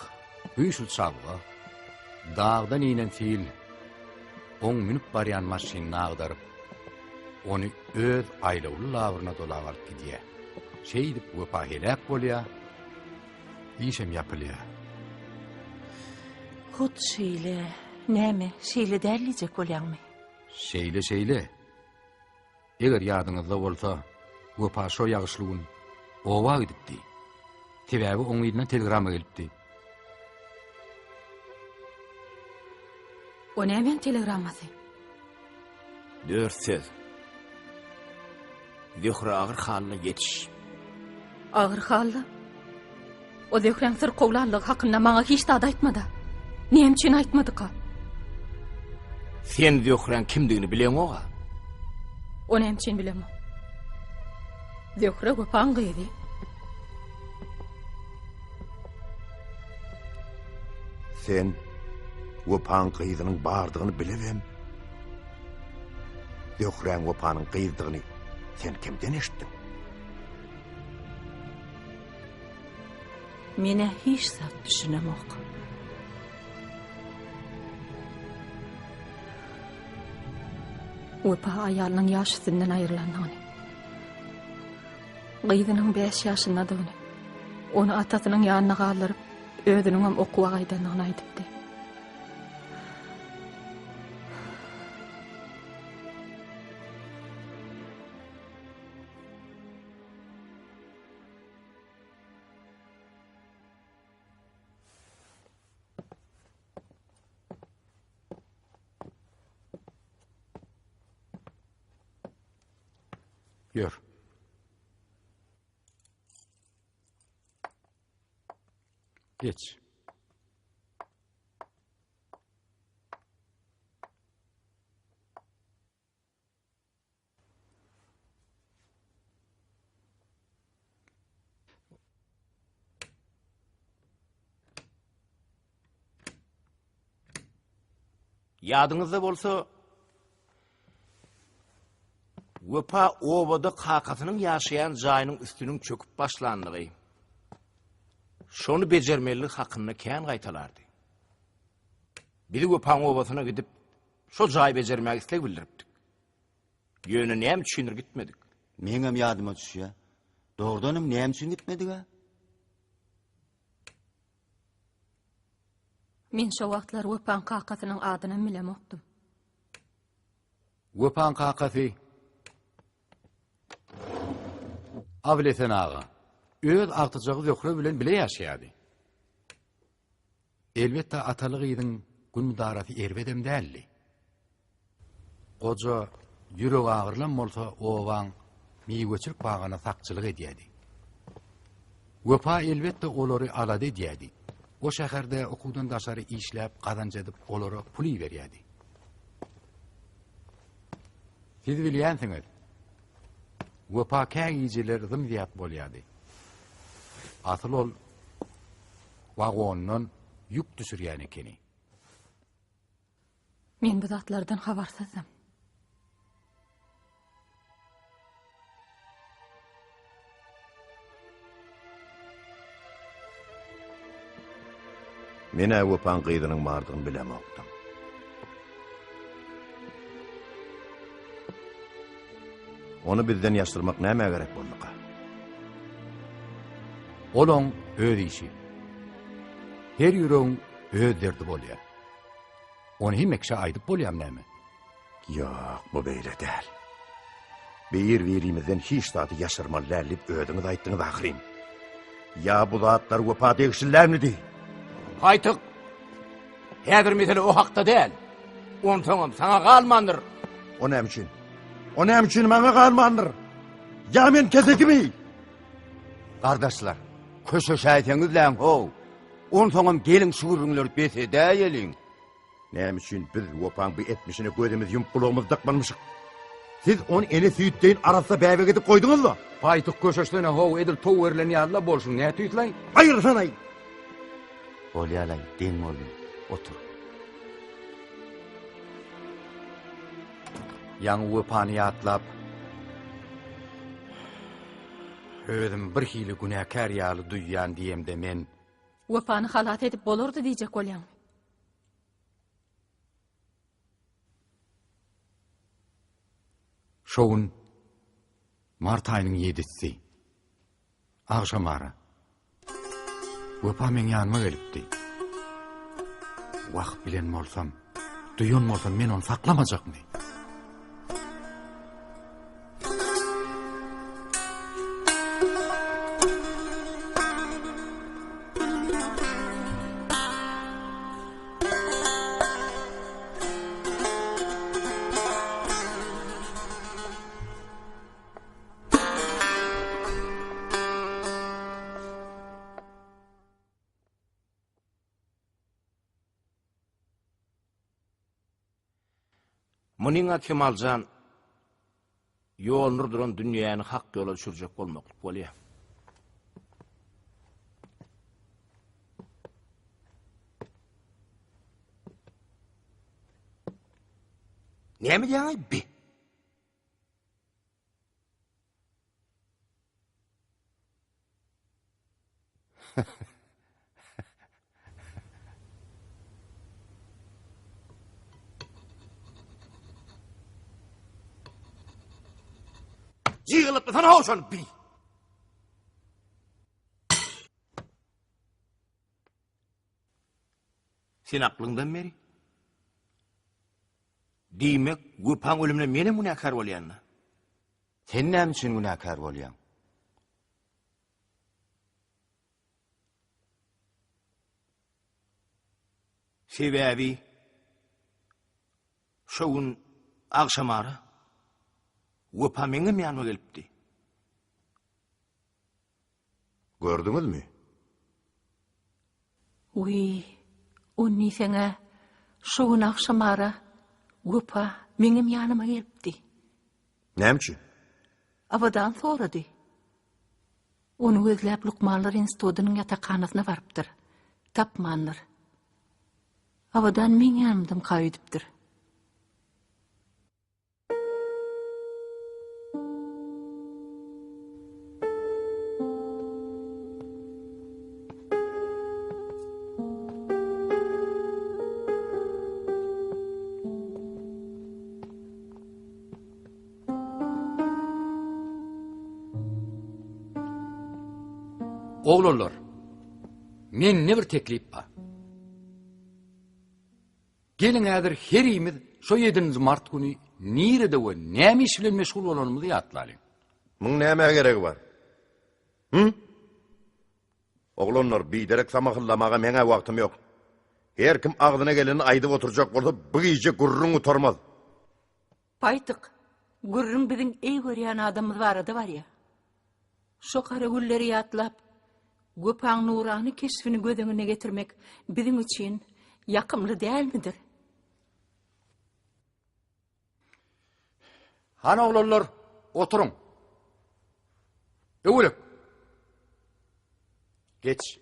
güýçli çabga, dagdan inen sil oň münüp barýan maşynyny agdaryp, ony öz aýlawly labyryna dolap alyp gidýär. Şeýdip Wepa heläk bolýar, işem ýapylýar. Hut şeýle. Näme, şeýle däl diýjek bolýaňmy? Şeýle, şeýle. Eger ýadyňyzda bolsa, Wepa şo ýagyşly gün oba gidipdi. Sebäbi oň yzyndan telegramma gelipdi. O nämäň telegrammasy? Dört söz. Zöhre agyr halda ýetiş. Agyr halda? O Zöhräň syrkawlanlygy hakynda maňa hiç zat aýtmady. Näme üçin aýtmadyka? Sen Zöhräň kimdigini bileňog-a? O näme üçin bilemok? Zöhre Wepaň gyzy. Sen Wepaň gyzynyň bardygyny bilibem, Zöhräň Wepanyň gyzdygyny sen kimden eşitdiň? Men-ä hiç zat düşünemok. Wepa aýalynyň ýaş üstünden aýrylandygyny, gyzynyň bäş ýaşyndadygyny, ony atasynyň ýanyna galdyryp, özüniňem okuwa gaýdandygyny aýdypdy. Ýör. Geç. Ýadyňyzda bolsa, Wepa obada kakasynyň ýaşaýan jaýynyň üstüniň çöküp başlandygy, şony bejermelidigi hakynda kän gaýtalardy. Biz Wepaň obasyna gidip, şo jaýy bejermäge isleg bildiripdik. Ýöne näme üçindir gitmedik. Meňem ýadyma düşýär. Dogrudanam näme üçin gitmedik-ä? Men şo wagtlar Wepaň kakasynyň adynam bilemokdym. Wepaň kakasy Abylesen aga öz agtyjagy Zöhre bilen bile ýaşaýardy. Elbetde ataly-gyzyň gün-müdarasy erbedem däldi. Goja ýüregagyrylam bolsa obaň miweçilik bagyna sakçylyk edýärdi. Wepa elbetde olary alada edýärdi. O şäherde okuwdan daşary işläp gazanç edip olara pul iberýärdi. Siz bilýänsiňiz, Wepa kä gijeler zym-zyýat bolýardy. Asyl ol wagondan ýük düşürýän ekeni. Men bu zatlardan habarsyzdym. Men-ä Wepaň gyzynyň bardygyny bilemokdym. Ony bizden ýaşyrmak nämä gerek bolduka? Ol oň öz işi. Her ýüregiň öz derdi bolýar. Ony hemme kişä aýdyp bolýamy näme? Ýok, bu beýle däl. Bir-birimizden hiç zady ýaşyrmaly däl diýip özüňiz aýtdyňyz ahyryn. Ýa bu zatlar Wepa degişli dälmidi? Paýtyk, häzir mesele o hakda däl. Onsoňam saňa galmandyr. O näme üçin? O näme üçin maňa galmandyr? Ýa men kesekimi? Gardaşlar, köşeşäýseňizläň how. Onsoňam geliň şu gürrüňleri bes edäýeliň. Näme üçin biz Wepaň bu etmişine gözümiz ýumup gulagymyz dykmanmyşyk? Siz ony ene süýt deýin arassa bäbek edip goýduňyz-la. Paýtyk köşeşsene how, edil tow berlen ýaly-la bolşuň nätüýsläý? Aýrylsanaý! Bolýa-laý, deň bolma. Otur. Ýaňy Wepany ýatlap, özüm birhili günäkär ýaly duýýan diýemde men. Wepany halas edip bolardy diýjek bolýaňmy? Şo gün mart aýynyň ýedisi. Agşamara. Wepa meň ýanyma gelipdi. Wah, bilen bolsam, duýan bolsam men ony saklamajakmy? Munyň-a Kemaljan ýolunur duran dünýäni hak ýola düşürjek bolmaklyk bolýa. Näme diýýäň-aý bi? Jygylypdysan how şony bi. Sen aklyňdan beri. Diýmek, Wepaň ölümine menem günäkär bolýan-da. Sen näme üçin günäkär bolýaň? Sebäbi şo gün agşamara Wepa meňem ýanyma gelipdi. Gördüňizmi? Wiý, ony diýseň-ä, şo gün agşamara Wepa meňem ýanyma gelipdi. Näme üçin? Abadan sorady. Ony gözläp lukmanlar institutynyň ýatakhanasyna barypdyr. Tapmandyr. Abadan meň ýanymdamka öýdüpdir. Oglanlar, mende bir teklip bar. Geliň häzir herimiz şo ýedinji mart güni nirede we näme iş bilen meşgul bolanymyzy ýatlalyň. Muň nämä geregi bar? Hü? Oglanlar, biderek samahyllamaga meň-ä wagtym ýok. Her kim agzyna gelenini aýdyp oturjak bolsa, bu gije gürrüň gutarmaz. Paýtyk, gürrüň biziň eý görýän adamymyz barada barýa. Şo gara gülleri ýatlap, Wepaň nurana keşbini göz öňüne getirmek biziň üçin ýakymly dälmidir? Hany oglanlar, oturyň. Öwelek. Geç.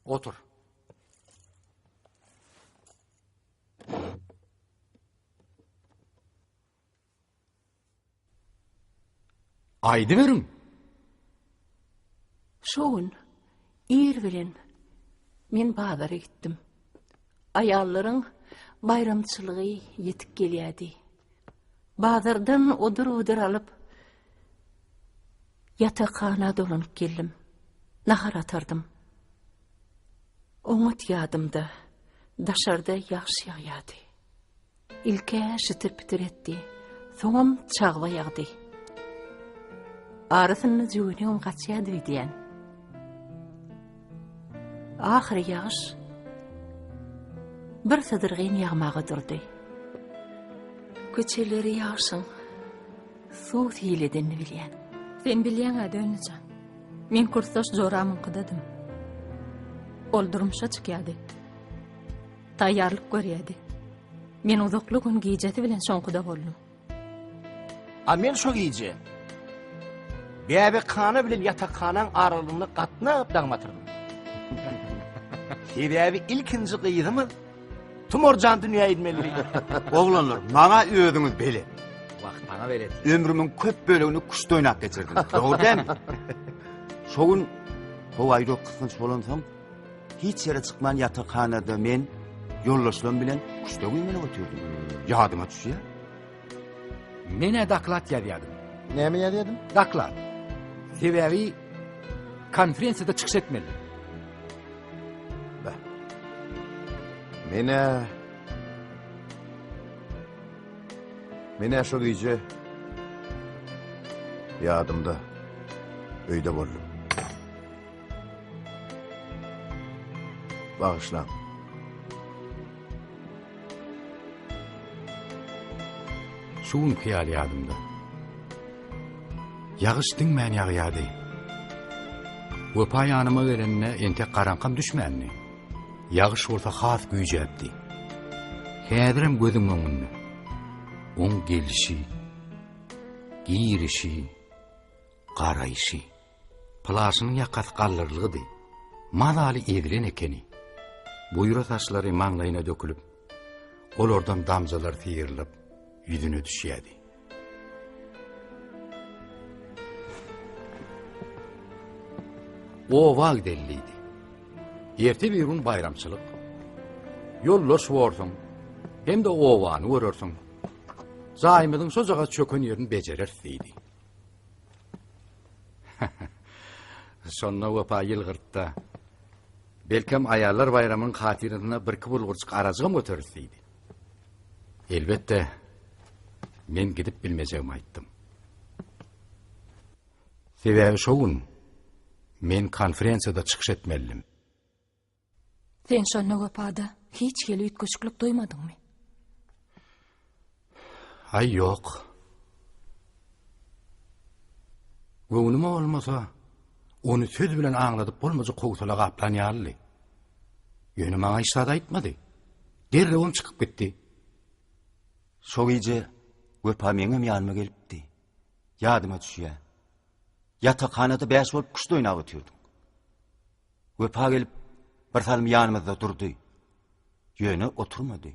Otur. Aýdyberiň. Şo gün ir bilen men bazara gitdim. Aýallaryň baýramçylygy ýetip gelýärdi. Bazardan odur-budur alyp, ýatakhana dolanyp geldim. Nahar atardym. Oňat ýadymda, daşarda ýagyş ýagýardy. Ilk-ä şitir-pitir etdi, soňam çagba ýagdy. Arasynda jüwenegem gaçýardy öýdýän. Ahyry ýagyş bir sydyrgyn ýagmaga durdy. Köçeleri ýagşyň suw sil edenini bilýän. Sen bilýäň-ä Dönli jan. Men kursdaş joramyňkydadym. Ol durmuşa çykýardy. Taýýarlyk görýärdi. Men uzakly gün gijesi bilen şoňkuda boldum. A men şo gije bäbekhana bilen ýatakhanaň aralygynda gatnap daň batyrdym. Sebäbi ilkinji gyzymyz Tumarjan dünýä inmeli. Oglanlar, maňa özüňiz belet. Wah, maňa belet. Ömrümiň köp bölegini küşt oýnap geçirdim. Dogry dälmi? Şo gün howa ýürek gysgynç bolansoň, Hiç ýere çykman ýatakhanada men ýoldaşlarym bilen küşde güýmenip otyrdym. Ýadyma düşýär. Men-ä doklad ýazýardym. Näme ýazýardyň? Doklad. Sebäbi konferensiýada çykyş etmeli. Beh. Men-ä Men-ä şo gije ýadymda öýde boldum. Bagyşlaň. Şu günki ýaly ýadymda. Ýagyş diňmän ýagýardy. Wepa ýanyma gelende entek garaňkam düşmändi. Ýagyş bolsa has güýjäpdi. Häzirem gözüň öňünde. Oň gelşi, girişi, garaýşy. Plaşynyň ýakasy galdyrylgydy. Mazaly ezilen ekeni. Buýra saçlary maňlaýyna dökülip, olardan damjalar syrylyp, ýüzüne düşýärdi. Oba gideli diýdi. Erte bir gün baýramçylyk. Ýoldaş borsuň, hem-de obany görersiň. Jaýymyzyň şojagaz çöken ýerini bejereris diýdi. Şonda Wepa ýylgyrtda. Belkem aýallar baýramynyň hatyrasyna birki bulgurjyk arajygam göteris diýdi. Elbetde, men gidip bilmejegimi aýtdym. Sebäbi şo gün men konferensiýada çykyş etmelidim. Sen şonda Wepada hiç hili üýtgeşiklik duýmadyňmy? Aý ýok. Göwnüme bolmasa, ony söz bilen aňladyp bolmajak howsala gaplan ýalydy. Ýöne maňa hiç zat aýtmady. Derrewem çykyp gitdi. Şo gije Wepa meňem ýanyma gelipdi. Ýadyma düşýär. Ýatakhanada bäş bolup küşt oýnap otyrdyk. Wepa gelip, bir salym ýanymyzda durdy. Ýöne oturmady.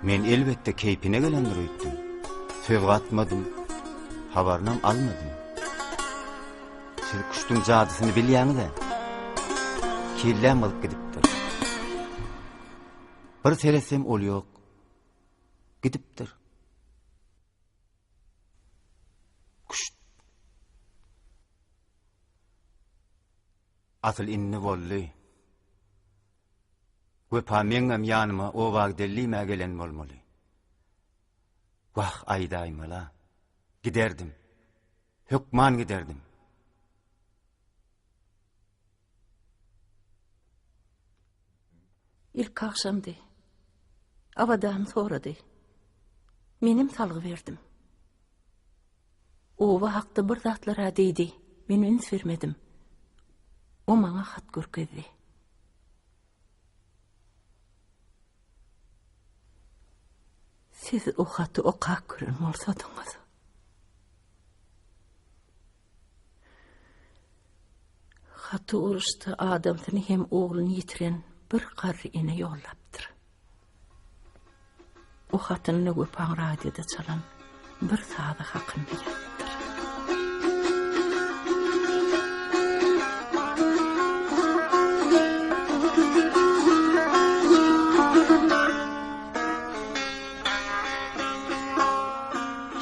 Men elbetde keýpine gelendir öýtdüm. Söz gatmadym, habarynam almadym. Siz küştüň jadysyny bilýäňiz-ä. Kelläm gyzyp gidipdir. Bir seretsem ol ýok. Gidipdir. Küşt. Asyl indi boldy. Wepa meňem ýanyma oba gidellimä gelen bolmaly. Wah, aýdaýmala. Giderdim. Hökman giderdim. Ilki agşamdy. Abadan sorady. Menem salgy berdim. Oba hakda bir zatlar-a diýdi. Men üns bermedim. O maňa hat görkezdi. Siz o haty okap gören bolsadyňyz. Haty uruşda adamsyny hem ogluny ýitiren bir garry ene ýollapdyr. O hatynda Wepaň radioda çalan bir sazy hakynda ýazypdyr.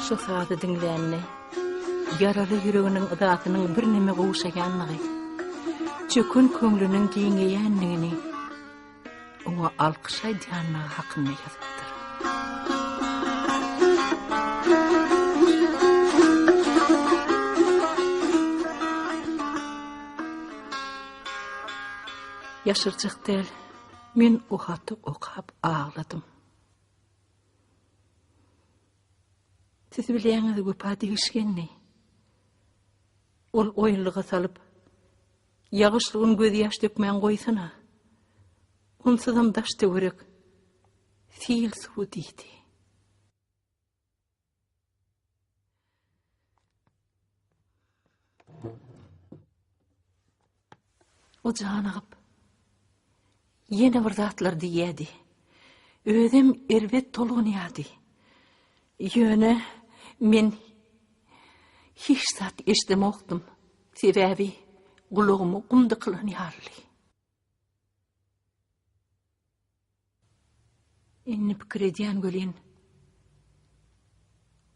Şu sazy diňlände Ýaraly ýüreginiň yzasynyň birneme gowşaýanlygy, çöken köňlüniň giňeýänligini. oňa alkyş aýdýanlygy hakynda ýazypdyr. Ýaşyrjak däl, men o haty okap agladym. Siz bilýäňiz Wepa degişgenli. Ol oýunlyga salyp, ýagyşly gün gözýaş dökmän goýsana. Onsuzam daş-töwerek sil suwy diýdi. O janygyp, ýene bir zatlar diýýärdi. Özem erbet tolgunýardy. Ýöne men hiç zat eşidemokdym. Sebäbi gulagyma gum dykylan ýalydy. Indi pikir edýän welin,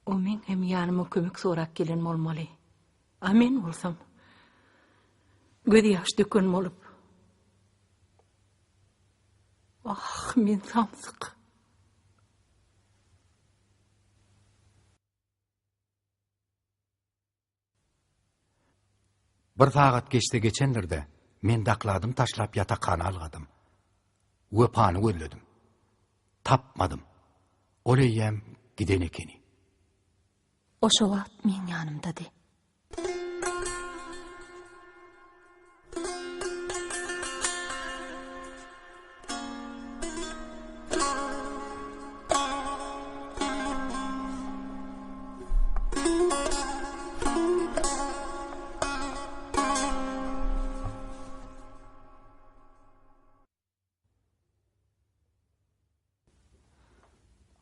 o meň hem ýanyma kömek sorap gelen bolmaly. A men bolsam, gözýaş döken bolup, Ah, men samsyk. Bir sagat geçse geçendir-de, men dokladymy taşlap ýatakhana ylgadym. Wepany gözledim. Tapmadym. Ol eýýäm giden ekeni. O şo wagt meň ýanymdady.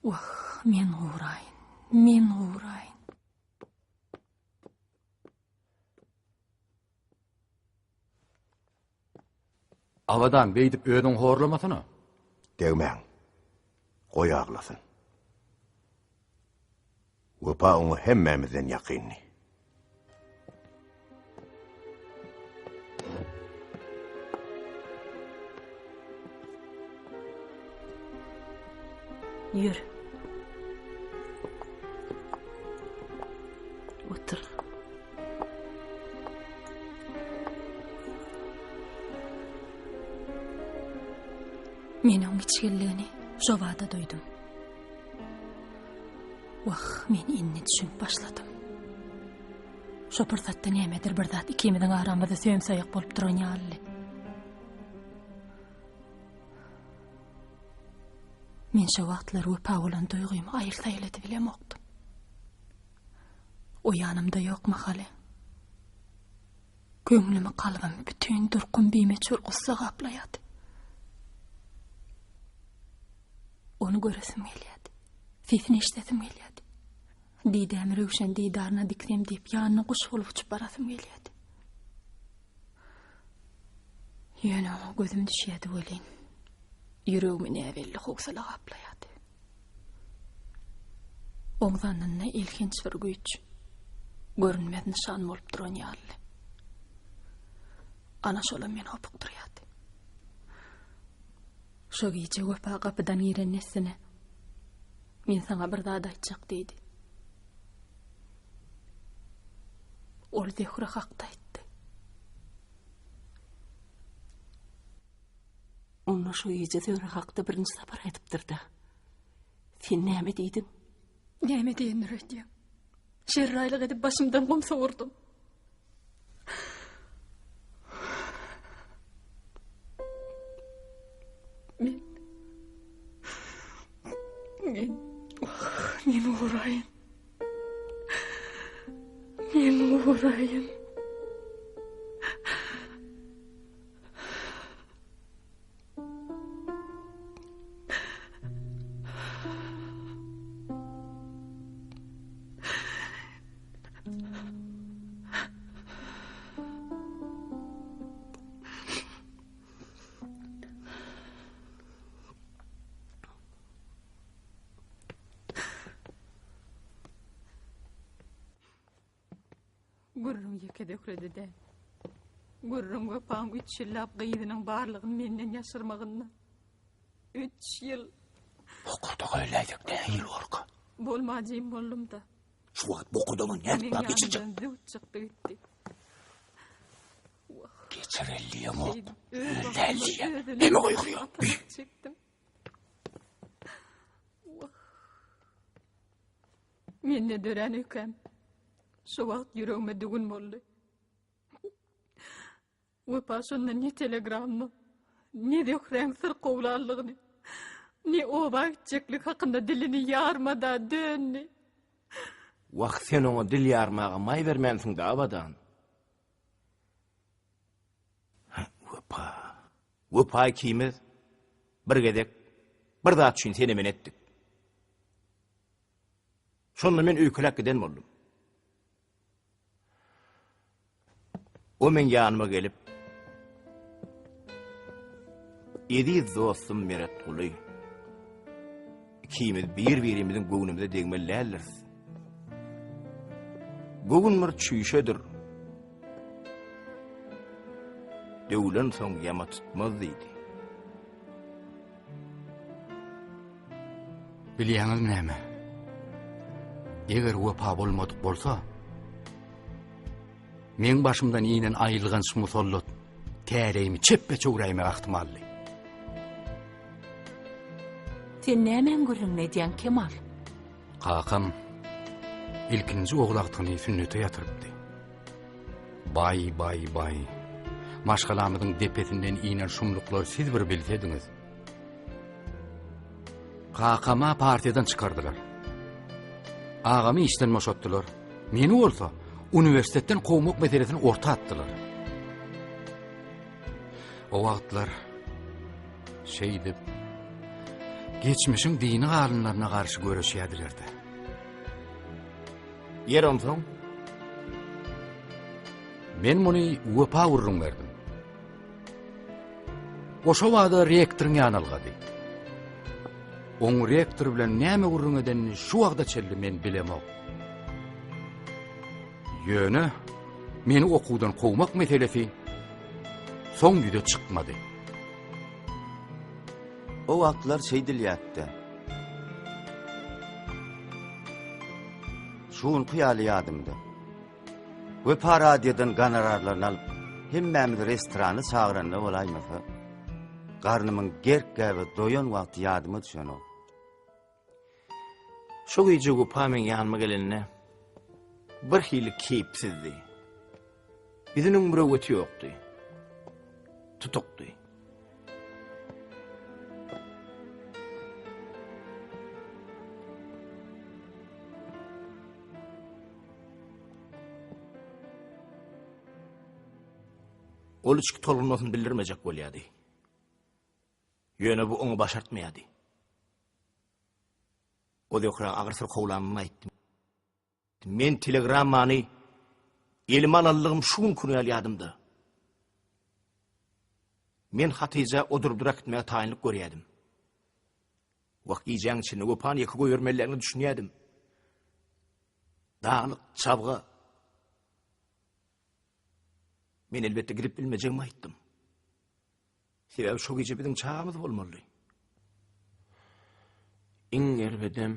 Wah, men guraýyn, men guraýyn. Abadan, beýdip özüňi horlamasana. Degmäň. Goý aglasyn. Wepa oňa hemmämizden ýakyndy. Ýör. Otur. Men oň içgililigini şo bada duýdum. Wah, men indi düşünip başladym. Şo pursatda nämedir bir zat ikimiziň aramyzda söm-saýak bolup duran ýalydy. Men şo wagtlar wepa bolan duýgymy aýyl-saýyl edibilemokdym. O ýanymda ýok mahaly. Köňlümi, kalbymy bütin durkum bimeçhur gussa gaplaýardy. Ony göresim gelýärdi. Sesini eşidesim gelýärdi. Didämi röwşen didaryna diksem diýip, ýanyna guş bolup uçup barasym gelýärdi. Ýöne oňa gözüm düşýärdi welin, ýüregimi näbelli howsala gaplaýardy. Oň zannynda elhenç bir güýç, görünmez nyşan bolup duran ýalydy. Ana şolam meni hopukdyrýardy. Şo gije Wepa gapydan giren dessine, Men saňa bir zat aýtjak diýdi. Ol Zöhre hakda aýtdy. Onda şo gije Zöhre hakda birinji sapar aýdypdyr-da. Sen näme diýdiň? Näme diýendir öýdýäň? Şerraýlyk edip başymdan gum sowurdym. Men Men men uraýyn. Men uraýyn. Gürrüň ýeke Zöhrede däl. Gürrüň Wepaň üç ýyllap gyzynyň barlygyny menden ýaşyrmagynda. Üç ýyl. Bokurdak öläýsek nähili borka? Bolmajym boldum-da. Şu wagt bokurdagyňa nädip Meň bap geçirjek? ýanymdan zöwt çykdy gitdi. Geçirel diýemok. Şeýdip öz Öl bagtyma däl diýýän. öz elim Neme bilen goýgurýa? atanak çekdim. Wah. Mende dörän öýkäm şo wagt ýüregime düwün boldy. Wepa şonda ne telegramma, ne Zöhräň syrkawlanlygyny, ne oba gitjeklik hakynda dilini ýarmada döndi. Wah, sen oňa dil ýarmaga maý bermänsiň-dä, Abadan. Wepa. Wepa ikimiz bir gezek bir zat üçin sene-men etdik. Şonda men öýkeläp giden boldum. O meň ýanyma gelip, Eziz dostum Meretguly, ikimiz bir-birimiziň göwnümize degmeli däldiris. Göwün bir çüýşedir. Döwlensoň ýama tutmaz diýdi. Bilýäňizmi näme? Eger wepa bolmadyk bolsa, meň başymdan inen aýylganç musallat täleýimi çepbe çöwräýmek ahtimaldy. Sen nämäň gürrüňini edýäň, Kemal? Kakam ilkinji ogul agtygyny sünnete ýatyrypdy. Baý, baý, baý. Maşgalamyzyň depesinden inen şumluklary siz bir bilsediňiz. Kakama partiýadan çykardylar. Agamy işden boşatdylar. Meni bolsa uniwersitetden kowmak meselesini orta atdylar. O wagtlar şeýdip geçmişiň dini galynlaryna garşy göreşýärdiler-de. Ýer onsoň? Men muny Wepa gürrüň berdim. O şo bada rektoryň ýanyna ylgady. Oň rektor bilen näme gürrüň edenini şu wagta çenli men bilemok. Ýöne meni okuwdan kowmak meselesi soň ýüze çykmady. O wagtlar şeýdilýärdi. Şu günki ýaly ýadymda. Wepa radiodan gonorarlaryny alyp, hemmämizi restorana çagyranda bolaýmasa, garnymyň gerk-gäbe doýan wagty ýadyma düşenok. Şo gije Wepa meň ýanyma gelende birhili keýpsizdi. Ýüzüniň mürewweti ýokdy. Tutukdy. Ol içki tolgunmasyny bildirmejek bolýardy. Ýöne bu oňa başartmaýardy. O Zöhre agyr syrkawlanyny aýtdy. Men telegrammany elime alanlygym şu günki gün ýaly ýadymda. Men Hatyja oduryp-dur äkitmäge taýynlyk görýärdim. Wah, gijäň içinde Wepany ýeke goýbermelidigine düşünýärdim. Daglyk, çabga. Men elbetde gidip bilmejegimi aýtdym. Sebäbi şo gije biziň çagamyz bolmalydy. Iň erbedem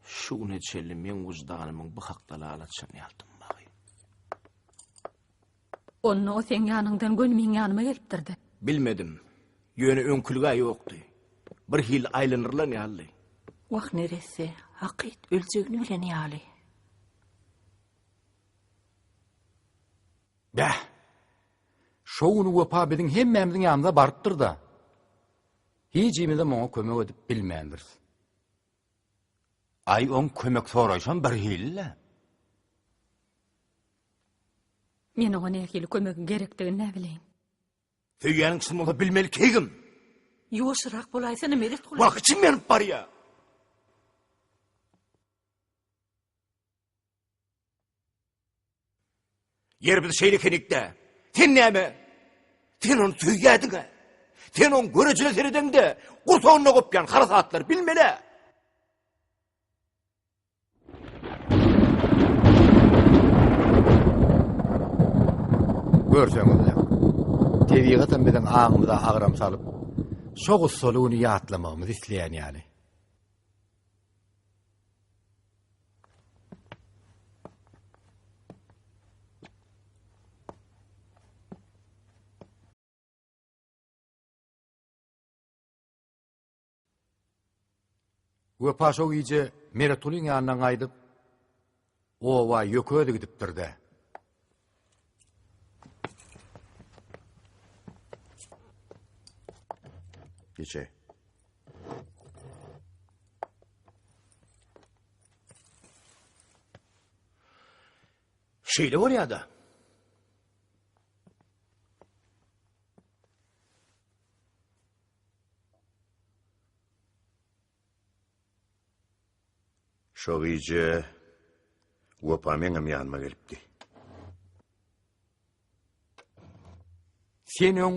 şu güne çenli meň wyždanymyň bu hakda lalaçan ýaltanmagy. Onda o seň ýanyňdan göni meň ýanyma gelipdir-dä. Bilmedim. Ýöne öňkülig-ä ýokdy. Bir hili aýlanyrylan ýalydy. Wah, neresse, hakyt öljegini bilen ýaly. Bäh! Şo güni Wepa biziň hemmämiziň ýanymyza barypdyr-da. Hijimizem oňa kömek edip bilmändiris. Aý, oň kömek soraýşam birhili-le. Men oňa nähili kömegiň gerekdigini näbileýin. Söýýäniň çyn bolsa bilmeli keýgim. Ýuwaşyrak bolaýsana Meretguly. Wah, içim ýanyp barýa. Ýer biz şeýle ekenik-dä. Sen näme? Sen ony söýýärdiň-ä. Sen oň görejine seredeňde, gursagynda gopýan harasatlary bilmeli-ä. Görseňizler, tebigatam biziň aňymyza agram salyp, Şo gussaly güni ýatlamagymyzy isleýän ýaly. Wepa şo gije Meretgulyň ýanyndan gaýdyp, oba ýöke özi gidipdir-dä. Geçe. Şeýle bolýa-da. Şo gije Wepa meňem ýanyma gelipdi. Sen öň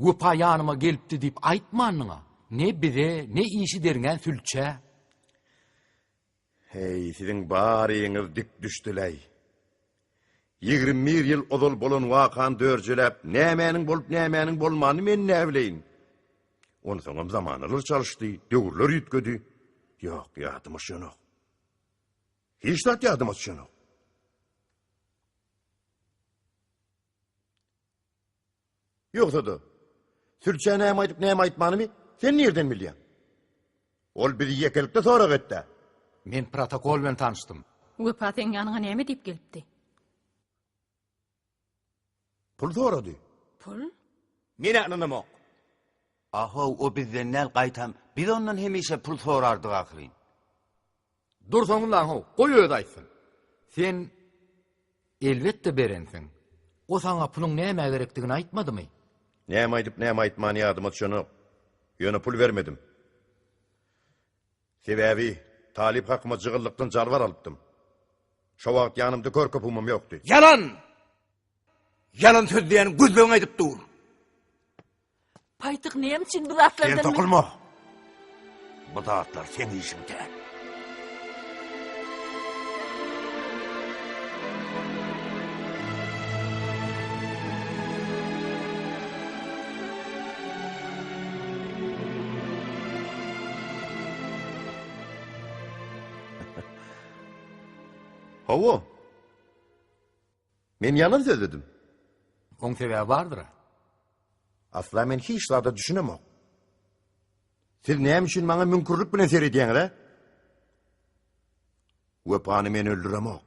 Wepa ýanyma gelipdi diýip aýtmandyň-a. Ne bize, ne işi derňän sülçä. Heý, siziň baryňyz dik düşdüläý. 21 ýyl ozal bolan wakany dörjeläp, nämäniň bolup, nämäniň bolmanyny men näbileýin? Onsoňam zamanalar çalyşdy, döwürler üýtgedi. Ýok, ýadyma düşenok. Hiç zat ýadyma düşenok. Ýogsa-da, sülçä näme aýdyp, näme aýtmanymy sen nirden bilýäň? Ol bizi ýekelikde sorag etd-ä. Men protokol bilen tanyşdym. Wepa seň ýanyňa näme diýip gelipdi? Pul sorady. Pul? Men-ä ynanamok. A-how, o bizden däl, gaýtam, biz ondan hemişe pul sorardyk ahyryn. Dursaňyzlaň how, goý özi aýtsyn. Sen elbetde berensiň. O saňa puluň nämä gerekdigini aýtmadymy? Näme aýdyp, näme aýtmany ýadyma düşenok. Ýöne pul bermedim. Sebäbi talyp hakyma jygyllykdan jalbar alypdym. Şo wagt ýanymda kör köpügimem ýokdy. Ýalan! Ýalan sözleýäniň gözlegiň aýdyp dur. Paýtyk näme üçin bu zatlardan Sen sokulma. Bu zatlar seň işiň däl. Hawa. Men ýalan sözledim. Oň sebäbi bardyr-a. Asla men hiç zada düşünemok. Siz näme üçin maňa müňkürlik bilen seredýäňiz-ä? Wepany men öldüremok.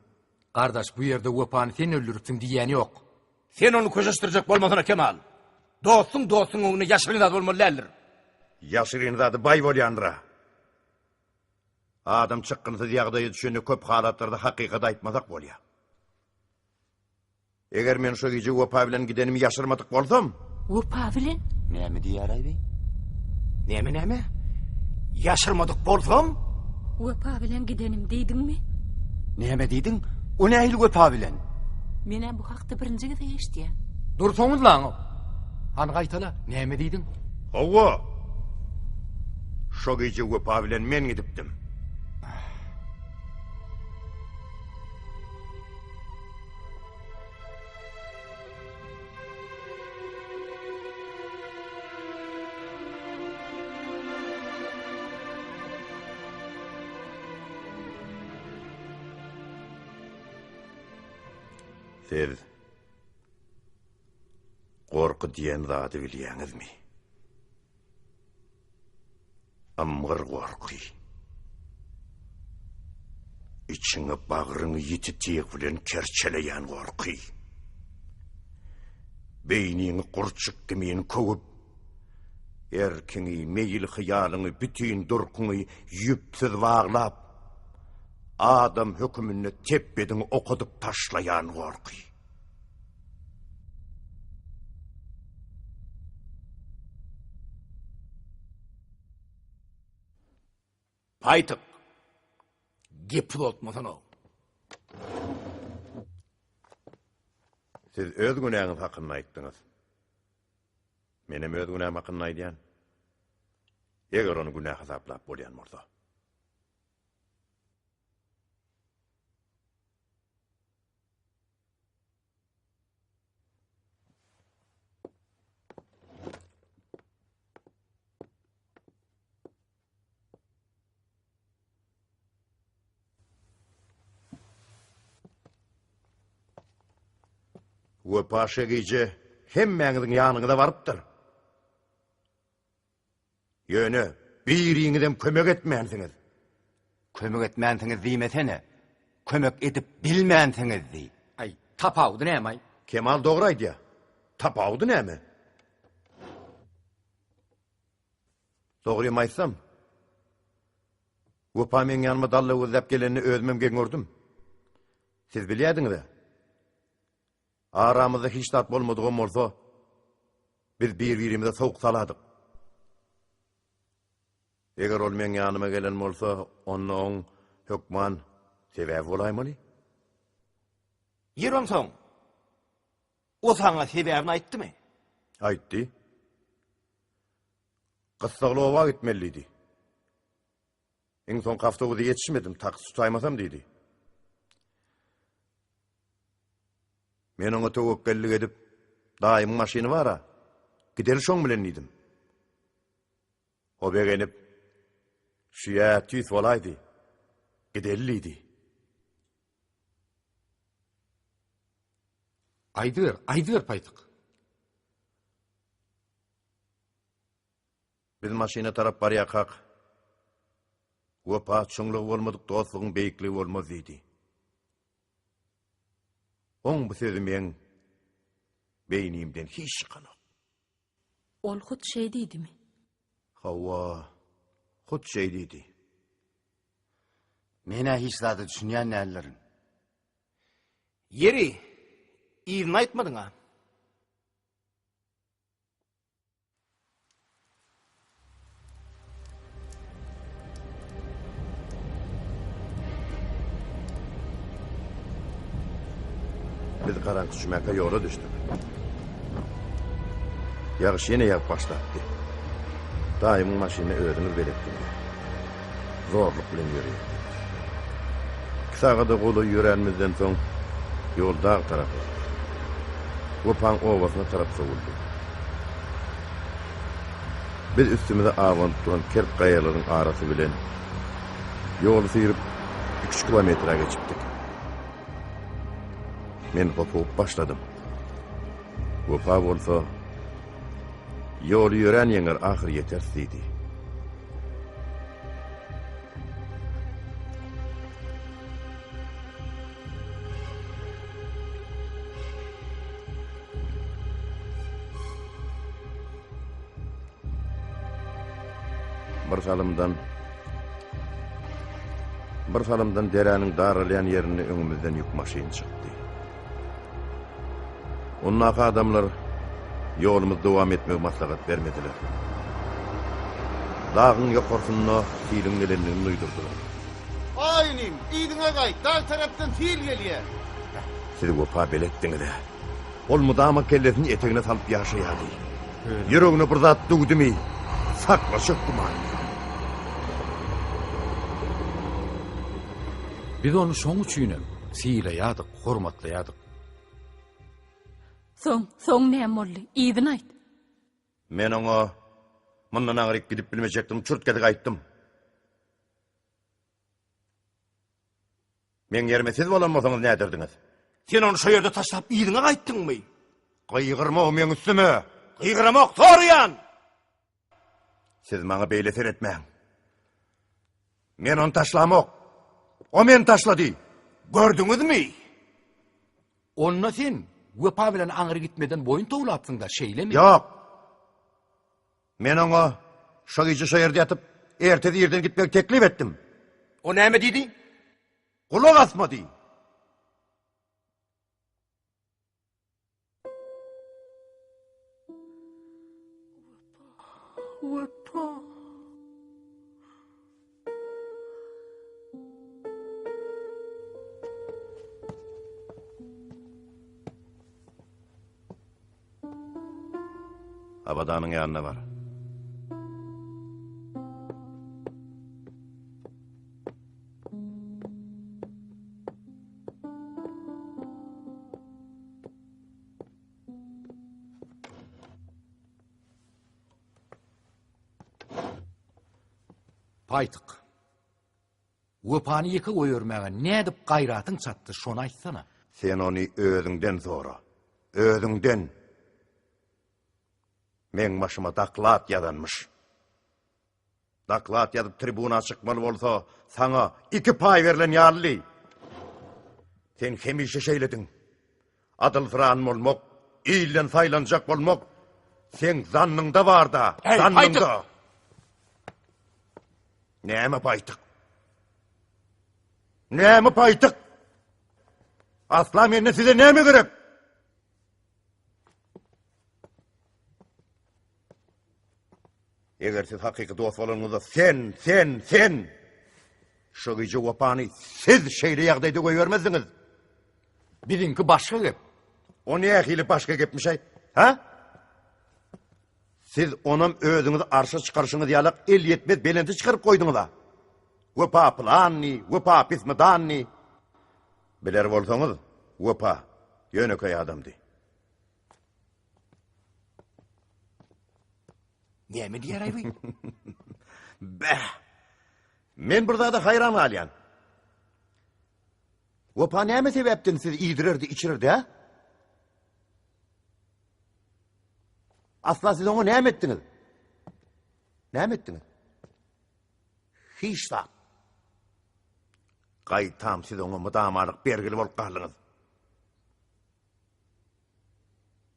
Gardaş, bu ýerde Wepany sen öldüripsiň diýýän ýok. Sen ony köşeşdirjek bolmasana Kemal. Dostuň dostuň öňünde ýaşyryn zat bolmaly däldir. Ýaşyryn zady baý bolýandyr-a. Adam çykgynsyz ýagdaýa düşende köp halatlarda hakykaty aýtmasak bolýar. Eger men şo gije Wepa bilen gidenimi ýaşyrmadyk bolsam. Wepa bilen? Näme diýýär-aý bi? Näme näme? Ýaşyrmadyk bolsam? Wepa bilen gidenim diýdiňmi? Näme diýdiň? O nähili Wepa bilen? Men-ä bu hakda birinji gezek eşidýän. Dursaňyzlaň! Hany gaýtala, näme diýdiň? Hawa. Şo gije Wepa bilen men gidipdim. Siz gorky diýen zady bilýäňizmi? Ymgyr gorky. Içiňi, bagryňy ýiti tyg bilen kerçeleýän gorky. Beýniňi gurçuk kimin köwüp, erkiňi, meýil-hyýalyňy, bütin durkuňy ýüpsüz baglap, adam höküminde tepbediňi okadyp taşlaýan gorky. Paýtyk. Gep uzaltmasana. Siz öz günäňiz hakynda aýtdyňyz. Menem öz günäm hakynda aýdýan. Eger ony günä hasaplap bolýan bolsa. Wepa şe gije hemmäňiziň ýanyňyza barypdyr. Ýöne biriňizem kömek etmänsiňiz. Kömek etmänsiňiz diýmesene. Kömek edip bilmänsiňiz diý. Aý, tapawudy näme-aý? Kemal dogry aýdýar. Tapawudy näme? Dogrymy aýtsam, Wepa meň ýanyma dalla gözläp gelenini özümem geň gördüm. Siz bilýärdiňiz-ä. Aramyzda hiç zat bolmadygam bolsa, biz bir-birimize sowuk saladyk. Eger ol meň ýanyma gelen bolsa, onda oň hökman sebäbi bolaýmaly. Ýeri onsoň, o saňa sebäbini aýtdymy? Aýtdy. Gyssagly oba gitmeli diýdi. Iň soňky awtobusa ýetişmedim, taksi tutaýmasam diýdi. Men oňa töwekgellik edip, daýymyň maşyny bar-a, gideli şoň bilen diýdim. O begenip, Şüýä tüýs bolaýdy, gideli diýdi. Aýdyber, aýdyber Paýtyk. Biz maşyna tarap barýarkak, Wepa çuňlugy bolmadyk dostlugyň beýikligi bolmaz diýdi. Oň bu sözi meň beýnimden hiç çykanok. Ol hut şeý diýdimi? Hawa, hut şeý diýdi. Men-ä hiç zada düşünýän däldirin. Ýeri, yzyny aýtmadyň-a. Biz garaňky çümäkä ýola düşdük. Ýagyş ýene ýagyp başlapdy. Daýymyň maşynyna özüňiz beletdiňiz. Zorluk bilen ýörýärdik. Iki sagada golaý ýöränimizden soň, ýol dag tarapa, Wepaň obasyna tarap sowuldy. Biz üstümize abanyp duran kerk gaýalaryň arasy bilen ýoly syryp, iki-üç kilometre geçipdik. Men hopugyp başladym. Wepa bolsa, Ýoly ýörän ýeňer, ahyr ýeteris diýdi. Bir salymdan Bir salymdan deräniň daralýan ýerinde öňümizden ýük maşyny çykdy. Ondaky adamlar ýolumyzy dowam etmegi maslahat bermediler. Dagyň ýokarsynda siliň gelendigini duýdurdylar. Aý inim, yzyňa gaýt, dag tarapdan sil gelýär. Siz Wepa beletdiňiz-ä. Ol mydama kellesini etegine salyp ýaşaýardy. Ýüregine bir zat düwdümi, saklaşjak gümany. Biz ony şoň üçinem sylaýardyk, hormatlaýardyk. Soň, soň näme boldy? Yzyny aýt. Men oňa mundan aňryk gidip bilmejekdigimi çürt-kesik aýtdym. Meň ýerime siz bolan bolsaňyz näderdiňiz? Sen ony şo ýerde taşlap yzyňa gaýtdyňmy? Gygyrma meň üstüme! Gygyramok, soraýan! Siz maňa beýle seretmäň. Men ony taşlamok. O meni taşlady. Gördüňizmi? Onda sen Wepa bilen aňry gitmeden boýun towlapsyň-da, şeýlemi? Ýok. Men oňa şo gije şo ýerde ýatyp, ertesi irden gitmegi teklip etdim. O näme diýdi? Gulak asmady. Wepa. Abadanyň ýanyna bar. Paýtyk. Wepany ýeke goýbermäge nädip gaýratyň çatdy, şony aýtsana. Sen ony özüňden sora. Özüňden. Meň başyma doklad ýazanmyş. Doklad ýazyp tribuna çykmaly bolsa, saňa iki paý berlen ýalydy. Sen hemişe şeýlediň. Adylsyran bolmak, ilden saýlanjak bolmak seň zannyňda bar-da, zannyňda. Näme paýtyk? Näme paýtyk? Asla menden size näme gerek? Eger siz hakyky dost bolanyňyzda sen, sen, sen şu gije Wepany siz şeýle ýagdaýda goýbermezdiňiz. Biziňki başga gep. O nähili başga gepmiş-aý? Ha? Siz onam özüňizi arşa çykaryşyňyz ýalak elýetmez belente çykaryp goýduňyz-a. Wepa pylanny, Wepa pismidanny. Biler bolsaňyz, Wepa ýönekeý adamdy. Näme diýer-aý bu? Bäh! Men bir zada haýran galýan. Wepa näme sebäpden sizi iýdirerdi, içirerdi, hä? Asla siz oňa näme etdiňiz? Näme etdiňiz? Hiç zat. Gaýtam siz oňa mydamalyk bergili bolup galdyňyz.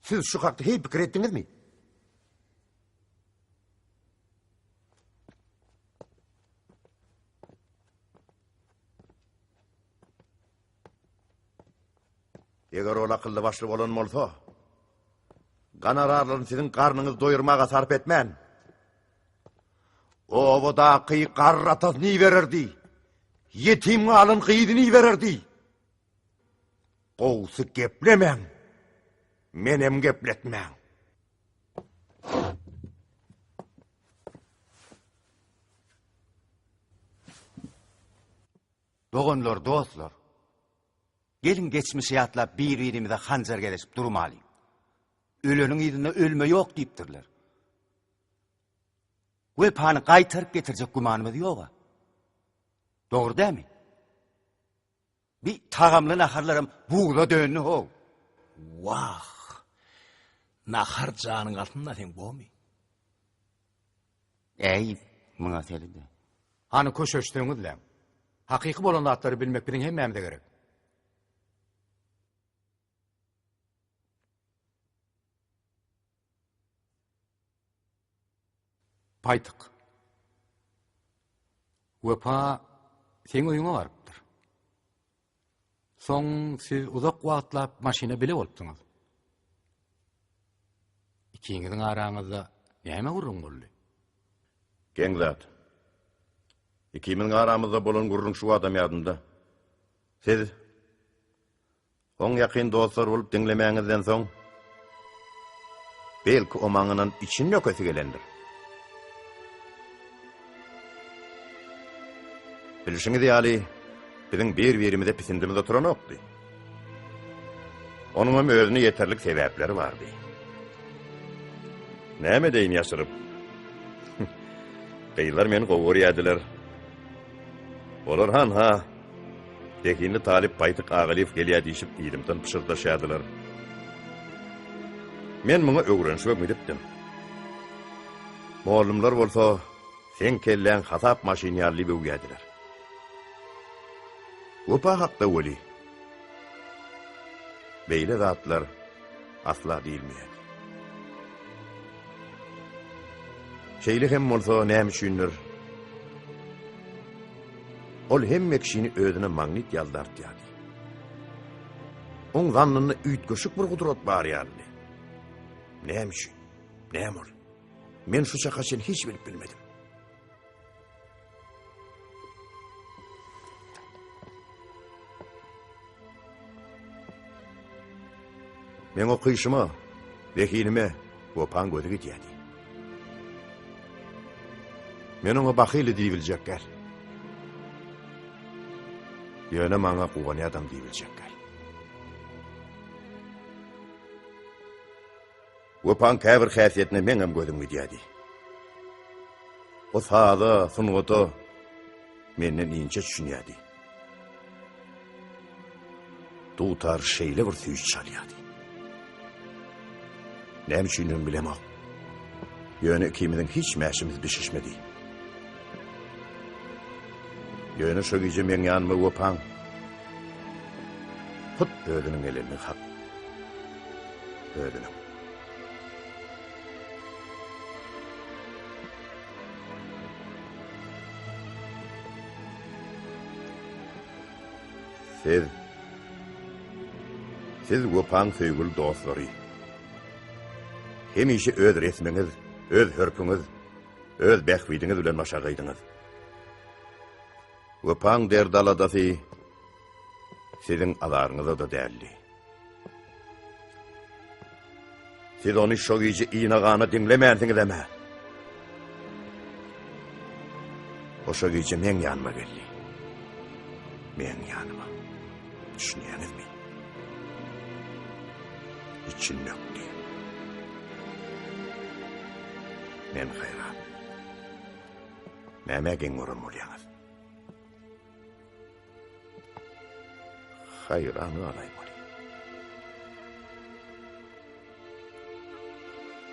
Siz şu hakda heý pikir etdiňizmi? Eger ol akylly başly bolan bolsa, gonorarlaryny siziň garnyňyzy doýurmaga sarp etmän, obadaky garry atasyny ibererdi, ýetim galan gyzyny ibererdi. Gowusy geplemäň, menem gepletmäň. Doganlar, dostlar! Geliň geçmişi ýatlap bir-birimize hanjar gezeşip durmalyň. Öleniň yzynda ölme ýok diýipdirler. Wepany gaýtaryp getirjek gümanymyz ýog-a. Dogry dämi? Bi tagamly naharlaram buza döndi how. Wah! Nahar janyň altynda seň bomy? Äý, muňa serede. Hany köşeşseňizläň. Hakyky bolan zatlary bilmek biziň hemmämize gerek. Paýtyk. Wepa seň öýüňe barypdyr. Soň siz uzak wagtlap maşyna bile bolupdyňyz. Ikiňiziň araňyzda näme gürrüň boldy? Geň zat. Ikimiziň aramyzda bolan gürrüň şu wagtam ýadymda. Siz Oň ýakyn dostlary bolup diňlemäňizden soň, belki o maňynan içini dökesi gelendir. Bilşiňiz ýaly, biziň bir-birimize pisindimiz oturanokdy. Onuňam özüne ýeterlik sebäpleri bardy. Näme edeýin ýaşyryp? Gyzlar meni gowy görýärdiler. Olar hanha, zehinli talyp Paýtyk Agalyýew gelýär diýşip yzymdan pyşyrdaşýardylar. Men muňa öwrenişibem gidipdim. Mollumlar bolsa, seň kelläň hasap maşyny ýaly diýip öwýärdiler. Wepa hakda weli, beýle zatlar asla diýilmeýärdi. Şeýle hem bolsa, näme üçindir, ol hemme kişini özüne magnit ýaly dartýardy. Oň zannynda üýtgeşik bir gudrat bar ýalydy. Näme üçin? Näme ol? Men şu çaka çenli hiç bilip bilmedim. Meň okyşyma, zehinime Wepaň gözi gidýärdi. Men oňa bahyly diýibiljek däl. Ýöne maňa guwanýadam diýibiljek däl. Wepaň käbir häsiýetine meňem gözüm gidýärdi. O saza, sungata menden inçe düşünýärdi. Dutar şeýle bir süýji çalýardy. Näme üçindigini bilemok. Ýöne ikimiziň hiç mäşimiz bişişmedi. Ýöne şo gije meň ýanyma Wepaň hut özüniň gelenligi hak. Özüniň. Siz, siz Wepaň söýgüli dostlary. Hemişe öz resmiňiz, öz hörpüňiz, öz bähbidiňiz bilen başagaýdyňyz. Wepaň derd-aladasy siziň azaryňyza-da däldi. Siz ony şo gije ina-gana diňlemänsiňizem-ä. O şo gije meň ýanyma geldi. Meň ýanyma. Düşünýäňizmi? Içini dökdi. Men haýran. Nämä geň gören bolýaňyz? Haýran galaýmaly.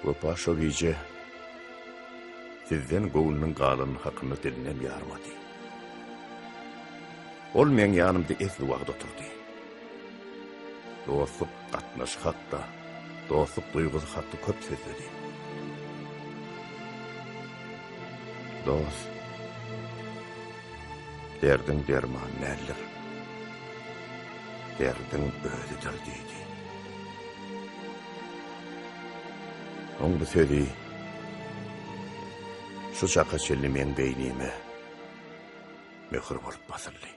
Wepa şo gije sizden göwnüniň galany hakynda dilinem ýarmady. Ol meň ýanymda esli wagt oturdy. Dostluk gatnaşyk hakda, dostluk duýgusy hakda köp sözledi. Dost, derdiň dermany däldir, derdiň özüdir diýdi. Oň bu sözi şu çaka çenli meň beýnime möhür bolup basyldy.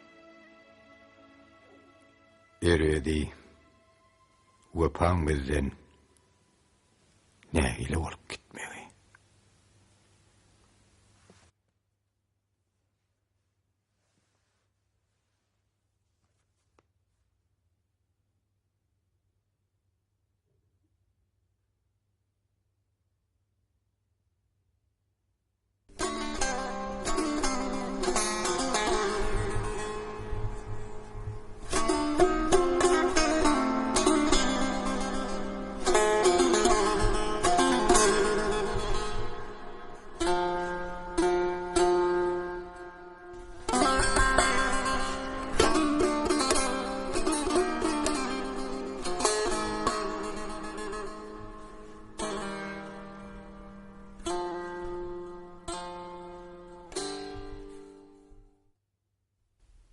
Eredi wepaň bizden nägile bolup gitmegi.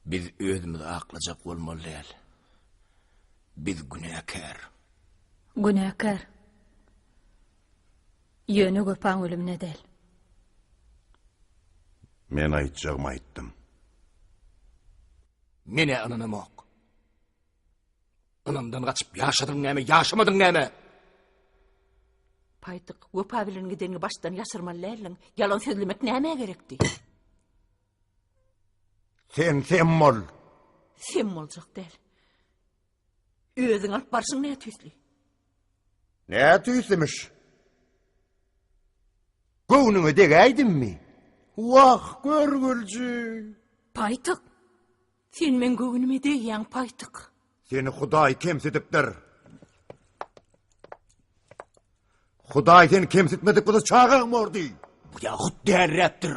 Biz özümizi aklajak bolmaly däl. Biz günäkär. Günäkär. Ýöne Wepaň ölümine däl. Men aýtjagymy aýtdym. Men-ä ynanamok. Ynamdan gaçyp ýaşadyň näme, ýaşamadyň näme? Paýtyk, Wepa bilen gideniňi başdan ýaşyrmaly däldiň. Ýalan sözlemek nämä gerekdi? Sen sem bol. Sem boljak däl. Özüň alyp barşyň nä tüýsli? Nä tüýslimiş? Göwnüňe degäýdimmi? Wah, görgülji. Paýtyk, Sen meň göwnüme degýäň, paýtyk. Seni Hudaý kemsidipdir. Hudaý seni kemsitmedik bolsa çagaň bordy. Bu ýa hut dälräpdir.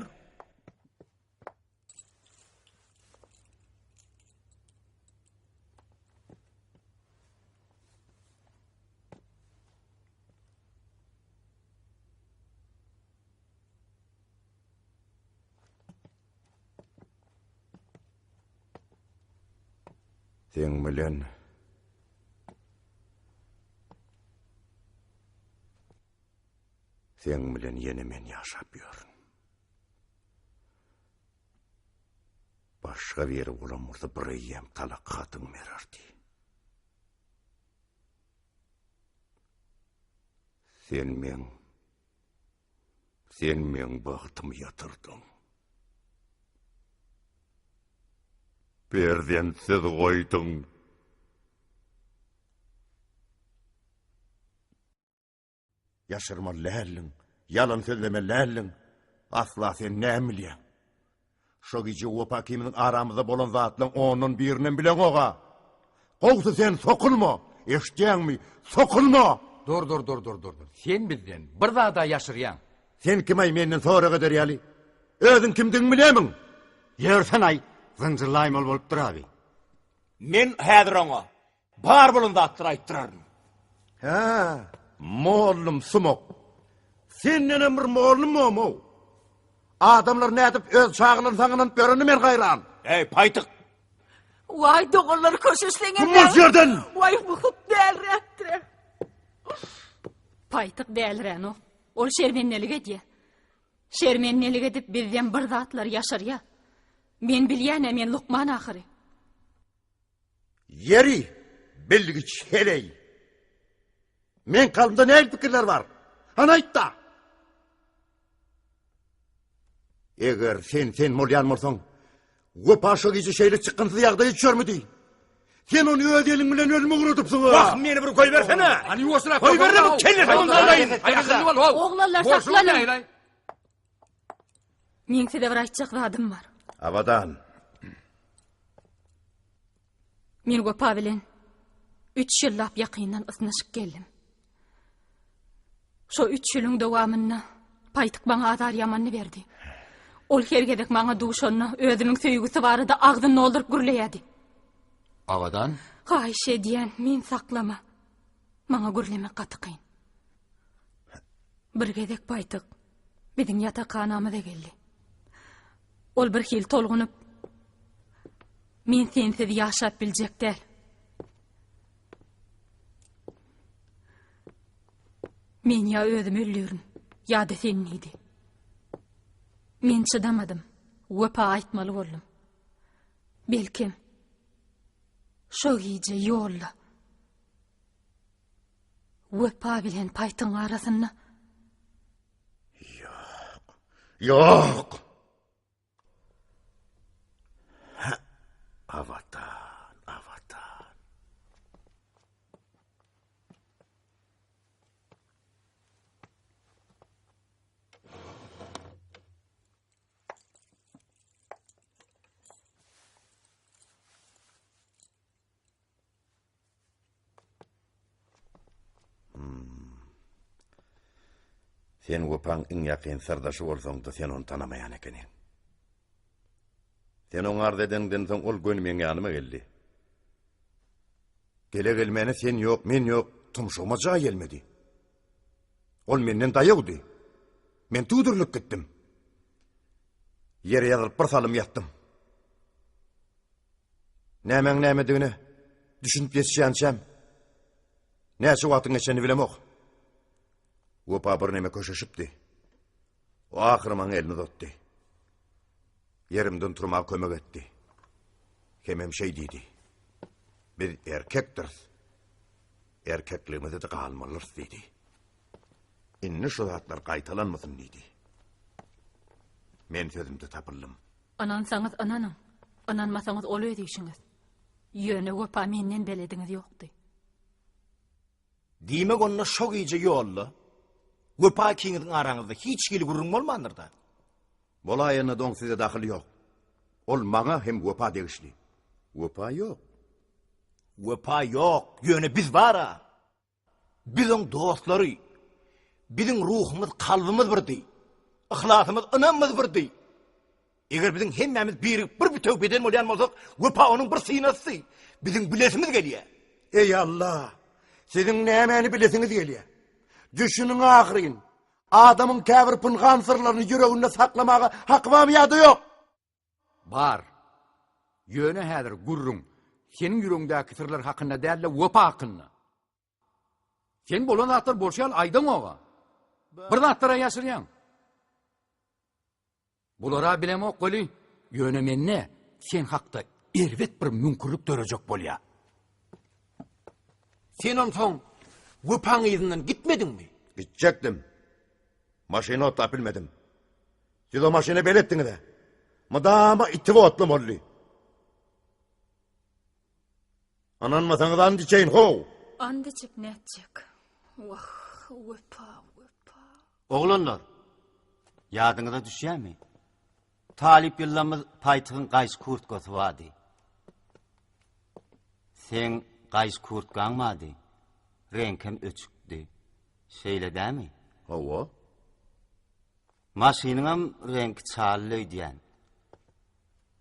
Seň bilen Seň bilen ýene men ýaşap ýörün. Başga biri bolan bolsa bir eýýäm talak hatyň bererdi. Sen meň Sen meň bagtymy ýatyrdyň. Perzentsiz goýduň. Ýaşyrmaly däldiň, ýalan sözlemeli däldiň. Asla sen näme bilýäň? Şo gije Wepa ikimiziň aramyzda bolan zatlaň ondan birinem bileňok-a. Gowsy sen sokulma! Eşidýäňmi? Sokulma! Dur, dur, dur, dur, dur, dur. Sen bizden bir zada ýaşyrýaň. Sen kim-aý menden sorag eder ýaly? Özüň kimdigiňi bilýärmiň? Ýörsen-aý, zynjyrlaýmaly bolupdyr abi. Men häzir oňa bar bolan zatlary aýtdyraryn. Hä, mollum sumak. Sendenem bir mollum bomow. Adamlar nädip öz çagalaryny saňa ynanyp ýörenine men haýran. Eý, paýtyk! Waý, doganlar köşeşseňem. Kim bol şu ýerden? Waý, bu hut dälräpdir. Paýtyk däliränok. Ol şermendelik edýär. Şermendelik edip bizden bir zatlar ýaşyrýar. Men bilýän-ä, men lukman ahyry. Ýeri, bilgiç heleý. Meň kalbymda nähili pikirler bar? Hany aýt-da! Eger sen sen bolýan bolsaň, Wepa şo gije şeýle çykgynsyz ýagdaýa düşermidi? Sen ony öz eliň bilen ölüme ugradypsyň. Wah, meni bir goýbersene! Hany ýuwaşrak. Goýber-de bu kellesini ondan Oglanlar saklanyň. Meň size bir aýtjak zadym bar. Abadan. Men Wepa bilen üç ýyllap ýakyndan ysnyşyp geldim. Şo üç ýylyň dowamynda Paýtyk maňa azar ýamanyny berdi. Ol her gezek maňa duşanda özüniň söýgüsi barada agzyny dolduryp gürleýärdi. Abadan? Haýyş edýän, men saklama. Maňa gürlemek gaty kyn. Bir gezek Paýtyk biziň ýatakhanamyza geldi. Ol bir hili tolgunyp, Men sensiz ýaşap biljek däl. Men ýa özümi öldürin, ýa-da sen diýdi. Men çydamadym, Wepa aýtmaly boldum. Belkem, şo gije ýolda Wepa bilen Paýtyň arasynda Ýok. Ýok. Hä, Abadan, Abadan. Sen Wepaň iň ýakyn syrdaşy bolsaň-da, sen ony tanamaýan ekeniň. Sen oňa arz edeniňden soň ol göni meň ýanyma geldi. Gele-gelmäne sen ýok, men ýok, tumşugyma jaý gelmedi. Ol menden daýawdy. Men tüwdürilip gitdim. Ýere ýazylyp bir salym ýatdym. Nämäň nämedigine düşünip ýetişýänçäm, näçe wagtyň geçenini bilemok. Wepa birneme köşeşipdi. O ahyry maňa elini uzatdy. Ýerimden turmaga kömek etdi. Hemem şeý diýdi. Biz erkekdiris. Erkekligimize-de galmalyrys diýdi. Indi şu zatlar gaýtalanmasyn diýdi. Men sözümde tapyldym. Ynansaňyz ynanyň, ynanmasaňyz ol öz işiňiz. Ýöne Wepa menden belediňiz ýokdy. Diýmek onda şo gije ýolda Wepa ikiňiziň araňyzda hiç hili gürrüň bolmandyr-da? Bolaýanda-da oň size dahyly ýok. Ol maňa hem Wepa degişli. Wepa ýok. Wepa ýok, ýöne biz bar-a. Biz oň dostlary. Biziň ruhumyz, kalbymyz birdi. Yhlasymyz, ynamymyz birdi. Eger biziň hemmämiz birigip bir bütewi beden bolýan bolsak, Wepa onuň bir synasy. Biziň bilesimiz gelýär. Eý Alla! Siziň nämäni bilesiňiz gelýär? Düşüniň ahyryn! Adamyň käbir pynhan syrlaryny ýüreginde saklamaga haky barmy ýa-da ýok? Bar. Ýöne häzir gürrüň seniň ýüregiňdäki syrlar hakynda däl-de, Wepa hakynda. Sen bolan zatlar bolşy ýaly aýdaňog-a. Bir zatlar-a ýaşyrýaň. Bular-a bilemok weli, ýöne mende sen hakda erbet bir müňkürlik dörejek bolýa. Sen onsoň Wepaň yzyndan gitmediňmi? Gitjekdim. Maşyny otlap bilmedim. Siz o maşyna beletdiňiz-ä. Mydama itip otlamalydy. Ynanmasaňyz and içeýin, how! And içip nätjek? Wah, Wepa, Wepa. Oglanlar, ýadyňyza düşýärmi? Talyp ýyllarymyz paýtygyň gaýyş kurtkasy bardy. Seň gaýyş kurtkaň bardy. Reňkem öçükdi. Şeýle dämi? Hawa. Maşynyňam reňki çal öýdýän.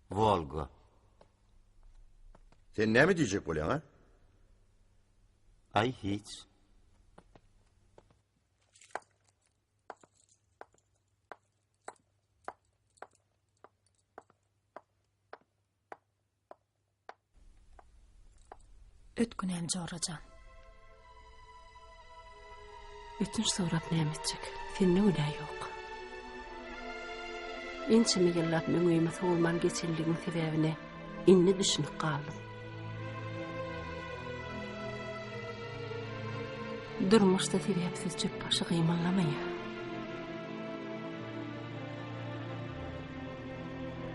Wolga. Sen näme diýjek bolýaň, a? Aý, hiç. Öt günäm jorajan. Ötünç sorap näme etjek? Sende günä ýok. Ençeme ýyllap meň öýüme sowulman geçenligiň sebäbine indi düşünip galdym. Durmuşda sebäpsiz çöp başy gymyldamaýar.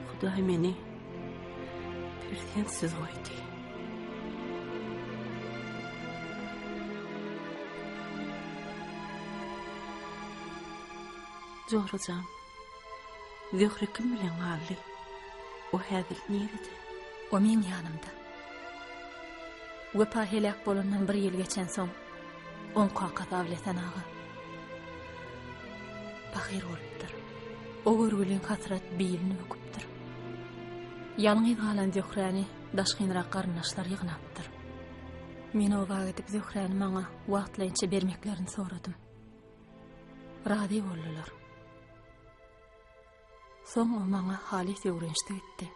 Hudaý meni Perzentsiz goýdy. Jorajan, Zöhre kim bilen galdy? O häzir nirede? O meň ýanymda. Wepa heläk bolandan bir ýyl geçensoň, oň kakasy Ablesen aga pahyr bolupdyr. O görgüliň hasrat bilini büküpdir. Ýalňyz galan Zöhräni daşgynrak garyndaşlar ýygnapdyr. Men oba gidip Zöhräni maňa wagtlaýynça bermeklerini soradym. Razy boldular. Soň o maňa halys öwrenişdi gitdi.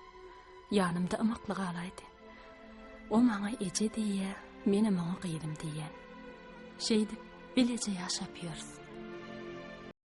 Ýanymda ymykly galaýdy. O maňa eje diýýä, menem oňa gyzym diýýän. Şeýdip, bileje ýaşap ýörüs.